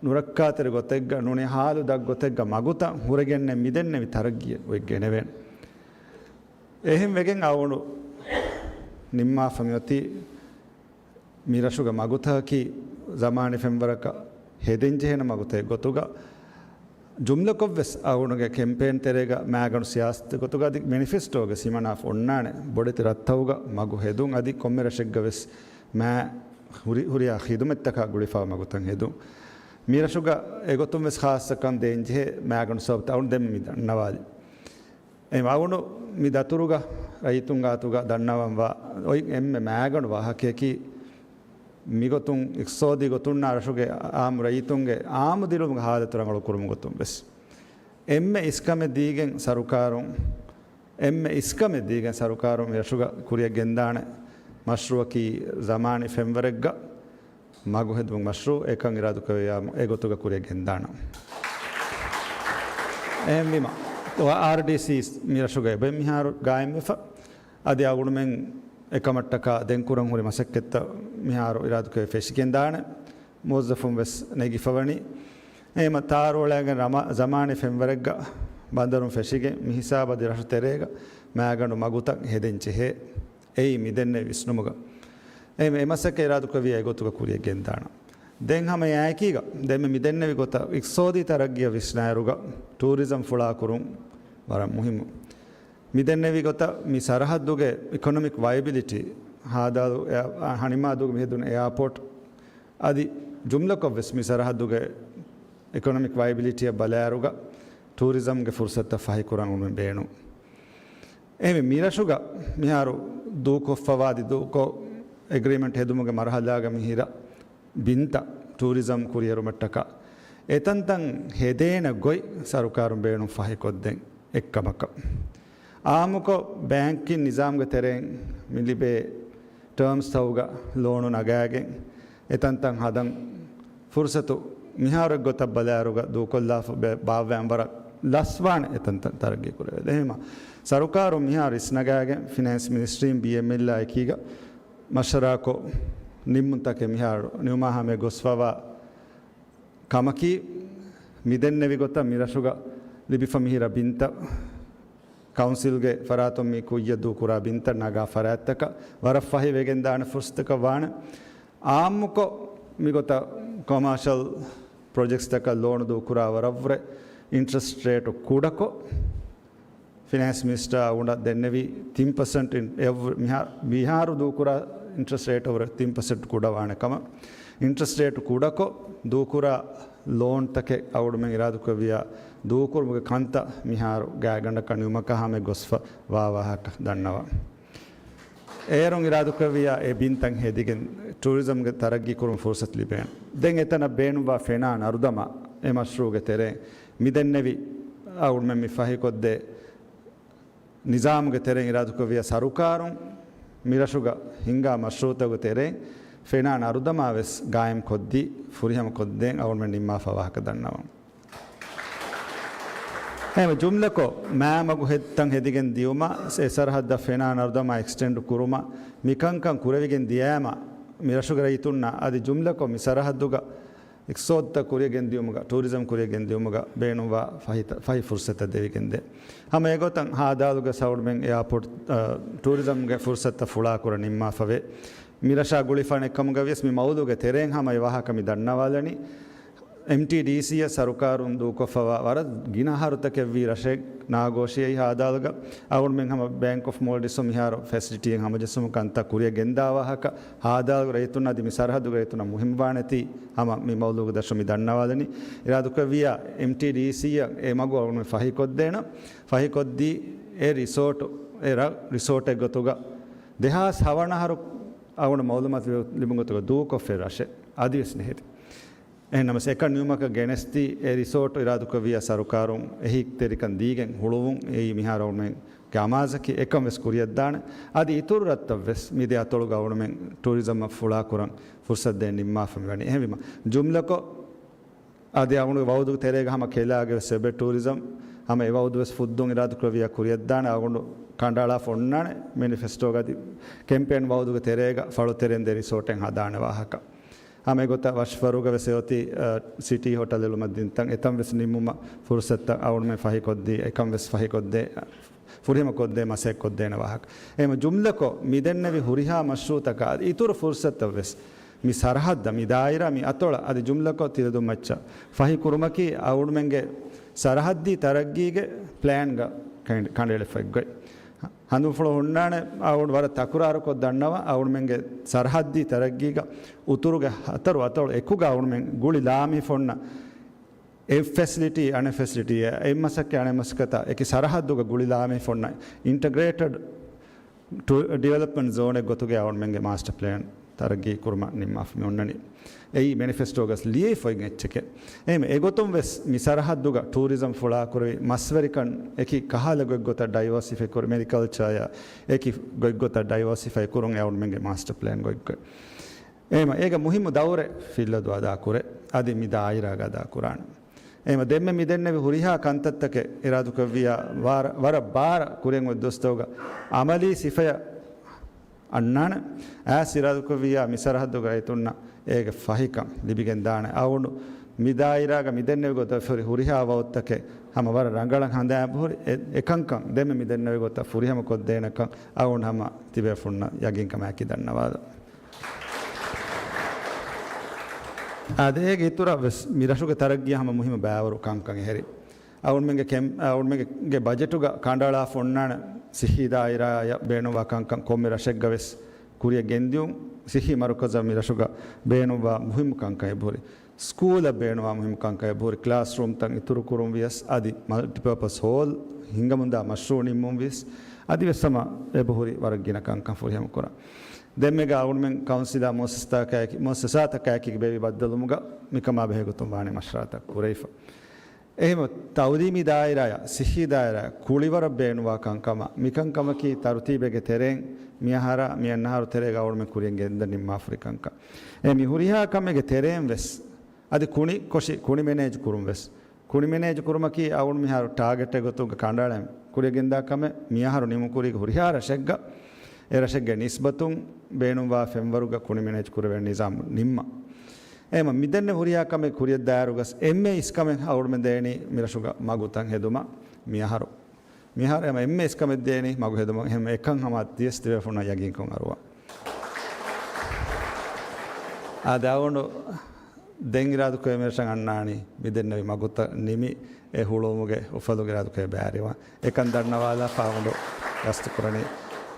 ނުރައްކާތެރި ގޮތެއްގަ ނޫނިޔާ ހާލު ދަށް ގޮތެއްގަ މަގުތައް ހުރެގެންނެއް މިދެންނެވި ތަރައްގީއެއް އޮތް ގެނެވޭނެ. އެހެން ވެގެން އަޅުގަނޑު ނިންމާފަ މިއޮތީ މިރަށުގެ މަގުތަކަކީ ޒަމާނީ ފެންވަރަކަށް ހެދެންޖެހޭނެ މަގުތައް ގޮތުގަ، ޖުމްލަކޮށްވެސް އަޅުގަނޑުގެ ކެމްޕޭން ތެރޭގަ މާގަނޑު ސިޔާސަތުގެ ގޮތުގަ އަދި މެނިފެސްޓޯގެ ސިމަނާފަ އޮންނާނެ ބޮޑެތި ރަށްތަކުގަ މަގު ހެދުން އަދި ކޮންމެ ރަށެއްގަ ވެސް މާ ހުރި، ހުރިހާ ޚިދުމަތްތަކާ ގުޅިފައި މަގުތައް ހެދުން. މިރަށުގަ އެގޮތުން ވެސް ޚާއްޞަކަން ދޭންޖެހޭ މާގަނޑު ސަބަބުތައް އަޅުގަނޑު ދެންމެ މި ދަންނަވާލި. އެ އަޅުގަނޑު މި ދަތުރުގަ ރައްޔިތުން ގާތުގަ ދަންނަވަންވާ އޮތް އެންމެ މާގަނޑު ވާހަކަޔަކީ، މިގޮތުން އިޤްތިޞާދީ ގޮތުންނާ ރަށުގެ އާއްމު ރައްޔިތުންގެ އާއްމު ދިރިއުޅުމުގެ ހާލަތު ރަނގަޅު ކުރުމުގެ ގޮތުން ވެސް އެންމެ އިސްކަމެއް ދީގެން ސަރުކާރުން، އެންމެ އިސްކަމެއް ދީގެން ސަރުކާރުން މި ރަށުގަ ކުރިއަށް ގެންދާނެ މަޝްރޫއަކީ ޒަމާނީ ފެންވަރެއްގަ މަގު ހެދުމުގެ މަޝްރޫއު. އެކަން އިރާދަކުރެއްވިއްޔާ އެގޮތުގަ ކުރިއަށް ގެންދާނަން. އެހެންވީމަ، އާރްޑީސީ މިރަށުގައި އެބަ މިހާރު ގާއިމްވެފަ. އަދި އަޅުގަނޑުމެން އެކަމަށްޓަކާ ދެން ކުރަން ހުރި މަސައްކަތްތައް މިހާރު އިރާދަކުރެއްވި ފެށިގެންދާނެ. މުވައްޒަފުން ވެސް ނެގިފަވަނީ. އެހެމަ ތާރުއަޅައިގެން ރަމަ-، ޒަމާނީ ފެންވަރެއްގަ ބަނދަރުން ފެށިގެން މިހިސާބަށް އަދި ރަށު ތެރޭގަ މާގަނޑު މަގުތައް ހެދެން ޖެހޭ. އެއީ މިދެންނެވި ވިސްނުމުގަ. އެހެމަ އެމަސައްކަތް އިރާދަކުރެއްވިއްޔާ އެގޮތުގަ ކުރިއަށް ގެންދާނަން. ދެން ހަމަ އެއާއެކީގަ ދެންމެ މިދެންނެވި ގޮތަށް އިޤްތިޞާދީ ތަރައްގީއަށް ވިސްނާއިރުގަ ޓޫރިޒަމް ފުޅާކުރުން ވަރަށް މުހިއްމު. މިދެންނެވި ގޮތަށް މި ސަރަހައްދުގެ އިކޮނޮމިކް ވައިބިލިޓީ، ހާދާލު އެ-، އަ-، ހަނިމާދޫގެ މިހެދުނު އެއާޕޯޓް އަދި ޖުމްލަކޮށްވެސް މި ސަރަހައްދުގެ އިކޮނޮމިކް ވައިބިލިޓީއަށް ބަލާއިރުގަ ޓޫރިޒަމްގެ ފުރުސަތުތައް ފަހިކުރަން އޮންނަން ބޭނުން. އެހެންވެ، މިރަށުގަ މިހާރު ދޫކޮށްފަވާ އަދި ދޫކޮށް އެގްރީމެންޓް ހެދުމުގެ މަރުހަލާގަ މިހިރަ ބިންތައް ޓޫރިޒަމް ކުރިއެރުމަށްޓަކާ އެތަންތަން ހެދޭނެ ގޮތް ސަރުކާރުން ބޭނުން ފަހިކޮށްދޭން އެއްކަމަކަށް. އާއްމުކޮށް، ބޭންކިން ނިޒާމްގެ ތެރެއިން މި ލިބޭ ޓާމްސްތަކުގަ ލޯނު ނަގާގެން އެތަންތަން ހަދަން ފުރުސަތު މިހާރު އެއްގޮތަށް ބަލާއިރުގަ ދޫކޮށްލާފަ ބެ-، ބާއްވާން ވަރަށް ލަސްވާނެ އެތަންތަން ތަރައްގީ ކުރެވޭ. އެހެންވީމަ، ސަރުކާރުން މިހާރު އިސްނަގާގެން ފިނޭންސް މިނިސްޓްރީން ބީއެމްއެލްއާ އެކީގަ މަޝްވަރާކޮށް، ނިންމުންތަކެއް މިހާރު ނިމުމާ ހަމަޔަށް ގޮސްފަވާ ކަމަކީ، މިދެންނެވި ގޮތަށް މިރަށުގަ ލިބިފަ މިހިރަ ބިންތައް، ކައުންސިލްގެ ފަރާތުން މި ކުއްޔަށް ދޫކުރާ ބިންތައް ނަގާ ފަރާތްތަކަށް ވަރަށް ފަހި ވެގެންދާނެ ފުރުސަތަކަށް ވާނެ. އާއްމުކޮށް، މިގޮތަށް ކޮމާޝަލް ޕްރޮޖެކްޓްސްތަކަށް ލޯނު ދޫކުރާ ވަރަށްވުރެ އިންޓްރެސްޓް ރޭޓު ކުޑަކޮށް، ފިނޭންސް މިނިސްޓަރ އަޅުގަނޑަށް ދެންނެވީ ތިން ޕަސެންޓް އިން-، އެވް-، މިހާ-، މިހާރު ދޫކުރާ އިންޓްރެސްޓް ރޭޓަށް ވުރެ ތިން ޕަސެންޓް ކުޑަވާނެ ކަމަށް. އިންޓްރެސްޓް ރޭޓު ކުޑަކޮށް ދޫކުރާ ލޯންތަކެއް އަޅުގަނޑުމެން އިރާދަކުރެއްވިޔާ ދޫކުރުމުގެ ކަންތައް މިހާރު ގާތްގަނޑަކަށް ނިމުމަކާ ހަމަޔަށް ގޮސްފަ ވާ ވާހަކަ ދަންނަވަން. އޭރުން އިރާދަކުރެއްވިޔާ އެ ބިންތައް ހެދިގެން ޓޫރިޒަމްގެ ތަރައްގީ ކުރުމަށް ފުރުސަތު ލިބޭނެ. ދެން އެތަނަށް ބޭނުންވާ ފެނާ ނަރުދަމާ އެ މަޝްރޫޢުގެ ތެރެއިން މިދެންނެވި އަޅުގަނޑުމެން މި ފަހިކޮށްދޭ ނިޒާމުގެ ތެރެއިން އިރާދަކުރެއްވިޔާ ސަރުކާރުން މިރަށުގަ ހިންގާ މަޝްރޫޢުތަކުގެ ތެރެއިން ފެނާ ނަރުދަމާ ވެސް ގާއިމްކޮށްދީ ފުރިހަމަކޮށްދޭން އަޅުގަނޑުމެން ނިންމާފަ ވާހަކަ ދަންނަވަން. އެހެންވެ، ޖުމްލަކޮށް މާމަގު ހެއްތަން ހެދިގެން ދިޔުމަށް، އެ ސަރަހައްދަށް ފެނާ ނަރުދަމާ އެކްސްޓެންޑް ކުރުމަށް މިކަންކަން ކުރެވިގެން ދިޔައިމަ، މިރަށުގެ ރައްޔިތުންނަށް އަދި ޖުމްލަކޮށް މި ސަރަހައްދުގަ އިޤްތިޞާދުތައް ކުރިޔަށް ގެންދިޔުމުގަ، ޓޫރިޒަމް ކުރިޔަށް ގެންދިޔުމުގަ ބޭނުންވާ ފަހިތަ-، ފަހި ފުރުސަތައް ދެވިގެންދޭ. ހަމަ އެގޮތަށް ހާދާލުގަ ސައުޑްމެން އެއާޕޯޓް، އަ، ޓޫރިޒަމްގެ ފުރުސަތައް ފުޅާކުރަން ނިންމާފަވޭ. މިރަށާ ގުޅިފާނެއްކަމުގަ ވިޔަސް މި މައުޟޫގެ ތެރެއިން ހަމަ އެ ވާހަކަ މި ދަންނަވާލަނީ. އެމްޓީޑީސީއަށް ސަރުކާރުން ދޫކޮށްފަވާ ވަރަށް ގިނަ އަހަރުތަކެއްވީ ރަށެއް ނާގޯށިއައި ހާދާލުގަ އަޅުގަނޑުމެން ހަމަ ބޭންކް އޮފް މޯލްޑިވްސް މިހާރު ފެސިލިޓީއެއް ހަމަޖެއްސުމުގެ ކަންތައް ކުރިޔަށް ގެންދާ ވާހަކަ، ހާދާލުގެ ރައްޔިތުންނަށް އަދި މި ސަރަހައްދުގެ ރައްޔިތުންނަށް މުހިއްމުވާނެތީ ހަމަ މި މައުޟޫގެ ދަށުން މި ދަންނަވާލަނީ. އިރާދަކުރެއްވިޔާ އެމްޓީޑީސީއަށް އެ މަގު އަޅުގަނޑުމެން ފަހިކޮށްދޭނަ، ފަހިކޮށްދީ އެ ރިސޯޓު، އެ ރަށް ރިސޯޓެއް ގޮތުގަ ދެހާސް ހަވަނަ އަހަރު އަޅުގަނޑު މައުލޫމާތު ލިބުނު ގޮތުގަ ދޫކޮށްފައި ރަށެއް އަދިވެސް ނެހެދި. އެހެންނަމަވެސް އެކަން ނިމުމަކަށް ގެނެސްދީ އެ ރިސޯޓު އިރާދަކުރެއްވިޔާ ސަރުކާރުން އެހީތެރިކަން ދީގެން ހުޅުވުން އެއީ މިހާރު އަޅުގަނޑުމެންގެ އަމާޒަކީ. އެކަން ވެސް ކުރިޔަށްދާނެ. އަދި އިތުރު ރަށްތައް ވެސް މި ދެ އަތޮޅުގަ އަޅުގަނޑުމެން ޓޫރިޒަމްއަށް ފުޅާކުރަން ފުރުސަތު ދޭން ނިންމާފަ މިވަނީ. އެހެންވީމަ ޖުމްލަކޮށް، އަދި އަޅުގަނޑުގެ ވައުދުގެ ތެރޭގަ ހަމަ ކެލާގެ ވެސް އެބެ ޓޫރިޒަމް ހަމަ އެ ވައުދު ވެސް ފުއްދުން އިރާދަކުރެއްވިޔާ ކުރިޔަށްދާނެ. އަޅުގަނޑު ކަނޑައަޅާފަ އޮންނާނެ މެނިފެސްޓޯގަ އަދި ކެމްޕޭން ވައުދުގެ ތެރޭގަ ފަޅުތެރެއިން ދެ ރިސޯޓެއް ހަދާނެ ވާހަކަ. ހަމަ އެގޮތަށް ވަށިފަރުގަ ވެސް އެއޮތީ، އަ، ސިޓީ ހޮޓަލް އެޅުމަށް ދިން ތަން އެތަން ވެސް ނިންމުމަށް ފުރުސަތުތައް އަޅުގަނޑުމެން ފަހިކޮށްދީ، އެކަން ވެސް ފަހިކޮށްދޭ، ފުރިހަމަކޮށްދޭ މަސައްކަތް ކޮށްދޭނެ ވާހަކަ. އެހެން ޖުމްލަކޮށް، މި ދެންނެވި ހުރިހާ މަޝްރޫޢުތަކާ އަދި އިތުރު ފުރުސަތުތައް ވެސް މި ސަރަހައްދަށް، މި ދާއިރާ، މި އަތޮޅަށް އަދި ޖުމްލަކޮށް ތިލަދުންމައްޗަށް ފަހިކުރުމަކީ އަޅުގަނޑުމެންގެ ސަރަހައްދީ ތަރައްގީގެ ޕްލޭންގަ ކަނޑ-، ކަނޑައެޅިފައި ގޮތް. ހަނދުމަފުޅު ހުންނާނެ، އަޅުގަނޑު ވަރަށް ތަކުރާރުކޮށް ދަންނަވަން، އަޅުގަނޑުމެންގެ ސަރަހައްދީ ތަރައްގީގަ އުތުރުގެ ހަތަރު އަތޮޅު އެކުގަ އަޅުގަނޑުމެން ގުޅި ލާމީހުންނަށް އެއް ފެސިލިޓީ އަނެއް ފެސިލިޓީއެއް، އެއް މަސައްކަތް އަނެއް މަސައްކަތަށް އެކި ސަރަހައްދުގަ ގުޅި ލާމީހުންނަށް އިންޓަގްރޭޓެޑް ޓު-، ޑިވެލޮޕްމަންޓް ޒޯނެއް ގޮތުގައި އަޅުގަނޑުމެންގެ މާސްޓަ ޕްލޭން ތަރައްގީ ކުރުމަށް ނިންމާފަ މި އޮންނަނީ. އެއީ މެނިފެސްޓޯގަސް ލިޔެފައި އޮތް އެއްޗެކޭ. އެހެން އެގޮތުން ވެސް މި ސަރަހައްދުގަ ޓޫރިޒަމް ފުޅާކުރެވި މަސްވެރިކަން އެކި ކަހަލަ ގޮތްގޮތަށް ޑައިވާސިފައި ކުރި، މެރިކަލްޗާއާ އެކި ގޮތްގޮތަށް ޑައިވާސިފައި ކުރުން އެ އަޅުގަނޑުމެންގެ މާސްޓަ ޕްލޭން ގޮތްގޮތް. އެހެން އޭގެ މުހިއްމު ދައުރެއް ފިއްލަދޫ އަދާކުރޭ. އަދި މި ދާއިރާގަ އަދާކުރާނެ. އެހެން ދެންމެ މި ދެންނެވި ހުރިހާ ކަންތައްތަކެއް އިރާދަކުރެއްވިޔާ ވަރަށް، ވަރަށް ބާރަށް ކުރިއަށް އޮތް ދުވަސްތަކުގަ އަމަލީ ސިފަޔަށް އަންނާނެ. އައިސް އިރާދަކުރެއްވިޔާ މި ސަރަހައްދުގެ ރައްޔިތުންނަށް އޭގެ ފަހިކަން ލިބިގެންދާނެ. އަޅުގަނޑު މި ދާއިރާގަ މި ދެންނެވި ގޮތަށް ހުރި ހުރިހާ ވައުދުތަކެއް ހަމަ ވަރަށް ރަނގަޅަށް ހަނދާން އެބަހުރި. އެ، އެކަންކަން ދެންމެ މި ދެންނެވި ގޮތަށް ފުރިހަމަ ކޮށްދޭނެކަން އަޅުގަނޑު ހަމަ ތިބޭފުޅުންނަށް ޔަގީންކަމާއެކީ ދަންނަވާލަން. އާދެ، އޭގެ އިތުރަށް ވެސް މި ރަށުގެ ތަރައްގީ ހަމަ މުހިއްމު ބައިވަރު ކަންކަން އެހެރީ. އަޅުގަނޑުމެންގެ ކެމް-، އަޅުގަނޑުމެންގެ ބަޖެޓުގަ ކަނޑައަޅާފަ އޮންނާނެ ސިއްހީ ދާއިރާއަށް ބޭނުންވާ ކަންކަން ކޮންމެ ރަށެއްގަ ވެސް ކުރިއަށް ގެންދިޔުން، ސިއްހީ މަރުކަޒަށް މި ރަށުގަ ބޭނުންވާ މުހިއްމު ކަންކަން އެބަހުރި. ސްކޫލަށް ބޭނުންވާ މުހިއްމު ކަންކަން އެބަހުރި، ކްލާސްރޫމްތައް އިތުރުކުރުން ވިޔަސް އަދި މަލްޓިޕާޕަސް ހޯލް ހިންގަމުންދާ މަޝްރޫޢު ނިންމުން ވިޔަސް އަދިވެސް ހަމަ އެބަހުރި ވަރަށް ގިނަ ކަންކަން ފުރިހަމަ ކުރަން. ދެންމެގަ އަޅުގަނޑުމެން ކައުންސިލާ މުއައްސަސާތަކާއެކި، މުއައްސަސާތަކާއެކީގެ ބޭބި ބައްދަލުވުމުގަ މިކަމާ ބެހޭގޮތުން ވާނީ މަޝްވަރާތައް ކުރެވިފަ. އެހެން ތައުލީމީ ދާއިރާއަށް، ސިއްހީ ދާއިރާއަށް ކުޅިވަރަށް ބޭނުންވާ ކަންކަމަށް މިކަންކަމަކީ ތަރުތީބެއްގެ ތެރެއިން މިއަހަރާ މިއަންނަހަރު ތެރޭގަ އަޅުގަނޑުމެން ކުރިޔަށް ގެންދަން ނިންމާފައި ކަންކަން. އެ މި ހުރިހާ ކަމެއްގެ ތެރެއިން ވެސް އަދި ކުނި ކޮށި، ކުނި މެނޭޖް ކުރުން ވެސް. ކުނި މެނޭޖް ކުރުމަކީ އަޅުގަނޑު މިހާރު ޓާގެޓެއް ގޮތުގަ ކަނޑައަޅަން ކުރިޔަށް ގެންދާ ކަމެއް. މިއަހަރު ނިމުން ކުރީގެ ހުރިހާ ރަށެއްގަ އެ ރަށެއްގެ ނިސްބަތުން ބޭނުންވާ ފެންވަރުގަ ކުނި މެނޭޖް ކުރެވޭނެ ނިޒާމު ނިންމަން. އެހެންވީމަ މިދެންނެވި ހުރިހާ ކަމެއް ކުރިޔަށް ދާއިރުގަސް އެންމެ އިސް ކަމެއް އަޅުގަނޑުމެން ދޭނީ މިރަށުގަ މަގުތައް ހެދުމަށް މިއަހަރު. މިހާރު ހަމަ އެންމެ އިސް ކަމެއް ދޭނީ މަގު ހެދުމަށް. އެހެން އެކަން ހަމަ ދިޔަސް ދިވެހި ބޭފުޅުންނަށް ޔަގީންކޮށް އަރުވާ. އާދެ އަޅުގަނޑު ދެން އިރާދަކުރޭ މިރަށަށް އަންނާނީ މިދެންނެވި މަގުތައް ނިމި އެ ހުޅުވުމުގެ އުފަލުގެ އިރާދަކުރޭ ބައިވެރިވާން. އެކަން ދަންނަވާލާ ފާގުނޑު ގަސްތުކުރަނީ.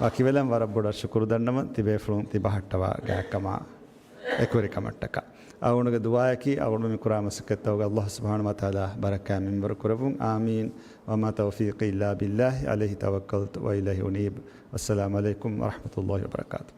ވަކިވެލަން ވަރަށް ބޮޑަށް ޝުކުރު ދަންނަވަން ތިބޭފުޅުން ތިބަހައްޓަވާ ގާތްކަމާ އެކުވެރިކަމަށްޓަކާ. އަޅުގަނޑުގެ ދުޢާއަކީ އަޅުގަނޑު މި ކުރާ މަސައްކަތްތަކުގަ ﷲ ސުބްޙާނަހޫ ވަތަޢާލާ ބަރަކާތް މިންވަރު ކުރެއްވުން. އާމީން. وما توفيقي إلا بالله عليه توكلت وإليه أنيب. والسلام عليكم ورحمة الله وبركاته.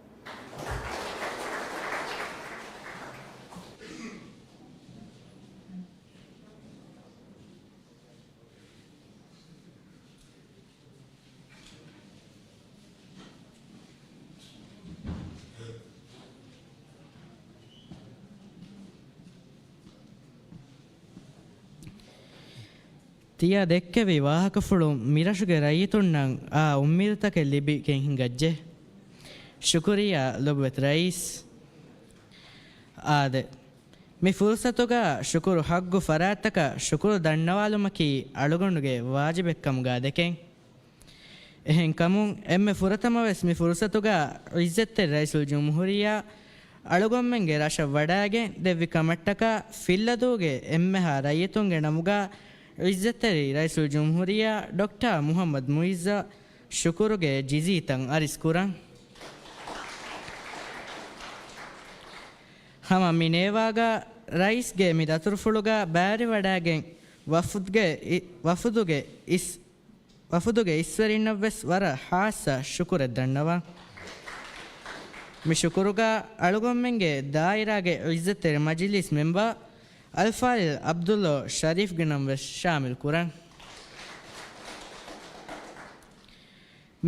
ތިޔަ ދެއްކެވި ވާހަކަފުޅުން މިރަށުގެ ރައްޔިތުންނަށް އާ އުއްމީދުތަކެއް ލިބިގެން ހިނގައްޖެ. ޝުކުރިއްޔާ ލޮބުވެތި ރައީސް. އާދެ، މި ފުރުސަތުގަ ޝުކުރު ޙައްޤު ފަރާތްތަކަށް ޝުކުރު ދަންނަވާލުމަކީ އަޅުގަނޑުގެ ވާޖިބެއްކަމުގަ ދެކެން. އެހެންކަމުން، އެންމެ ފުރަތަމަވެސް މި ފުރުސަތުގަ ޢިއްޒަތްތެރި ރައީސުލްޖުމްހޫރިއްޔާ އަޅުގަނޑުމެންގެ ރަށަށް ވަޑައިގެން ދެއްވި ކަމަށްޓަކާ ފިއްލަދޫގެ އެންމެހާ ރައްޔިތުންގެ ނަމުގަ ޢިއްޒަތްތެރި ރައީސުލްޖުމްހޫރިއްޔާ ޑޮކްޓަރ މުޙައްމަދު މުޢިއްޒަށް ޝުކުރުގެ ޖިޒީތައް އަރިސް ކުރަން. ހަމަ މި ނޭވާގަ ރައީސްގެ މި ދަތުރުފުޅުގަ ބައިވެރިވަޑައިގެން ވަފުދުގެ އި-، ވަފުދުގެ އިސް-، ވަފުދުގެ އިސްވެރިންނަށްވެސް ވަރަށް ޚާއްޞަ ޝުކުރެއް ދަންނަވަން. މި ޝުކުރުގަ އަޅުގަނޑުމެންގެ ދާއިރާގެ ޢިއްޒަތްތެރި މަޖިލީސް މެމްބަރ އަލްފާޟިލް ޢަބްދުﷲ ޝަރީފްގެ ނަންވެސް ޝާމިލް ކުރަން.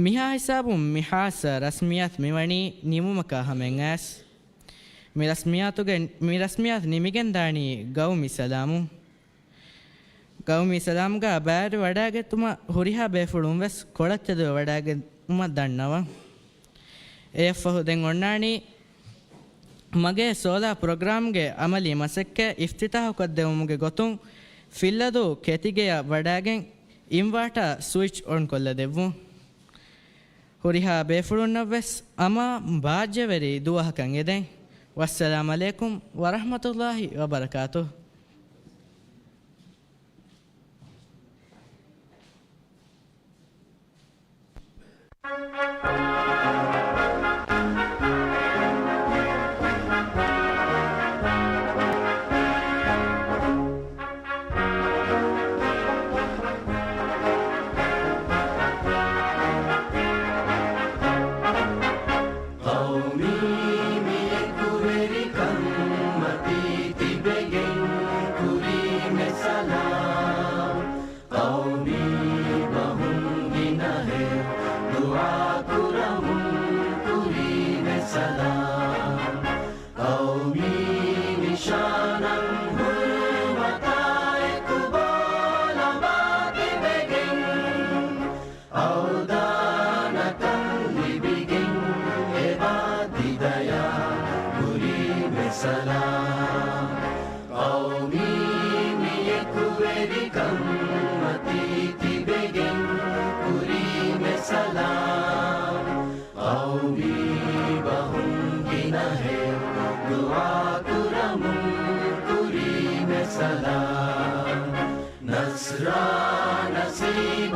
މިހާ ހިސާބުން މި ޚާއްޞަ ރަސްމިއްޔާތު މިވަނީ ނިމުމަކާ ހަމައަށް އައިސް. މި ރަސްމިއްޔާތުގެ، މި ރަސްމިއްޔާތު ނިމިގެންދާނީ ގައުމީ ސަލާމުން. ގައުމީ ސަލާމްގަ ބައިވެރިވަޑައިގަތުމަށް ހުރިހާ ބޭފުޅުން ވެސް ކޮޅަށް ތެދުވެ ވަޑައިގެން އުމަށް ދަންނަވަން. އެއަށްފަހު ދެން އޮންނާނީ މަގޭ ސޯލާ ޕްރޮގްރާމްގެ އަމަލީ މަސައްކަތް އިފްތިތާޙުކޮށްދެވުމުގެ ގޮތުން ފިއްލަދޫ ކެތިގެޔަށް ވަޑައިގެން އިންވާޓާ ސުއިޗް އޮން ކޮށްލަދެއްވުން. ހުރިހާ ބޭފުޅުންނަށް ވެސް އަމާ ބާއްޖަވެރި ދުވަހަކަށް އެދެން. ވައްސަލާމް ޢަލައިކުމް ވަރަޙްމަތުﷲި ވަބަރަކާތުހު. ޤައުމީ މިއެކުވެރިކަންމަތީ ތިބެގެން ކުރީމެ ސަލާމް. ޤައުމީ ބަހުން ގިނަހެޔޮ ދުޢާކުރަމުން ކުރީމެ ސަލާމް. ޤައުމީ ނިޝާނަށް ހުރުމަތާއެކު ބޯލަބާ ތިބެގެން އަވަދާނަކަން ލިބިގެން އެބާ ތިދަޔާ ކުރީމެ ސަލާމް. ޤައުމީ މިއެކުވެރިކަންމަތީ ތިބެގެން ކުރީމެ ސަލާމް. ޤައުމީ ބަހުން ގިނަހެޔޮ ދުޢާކުރަމުން ކުރީމެ ސަލާމް. ނަޞްރާ ނަސީބު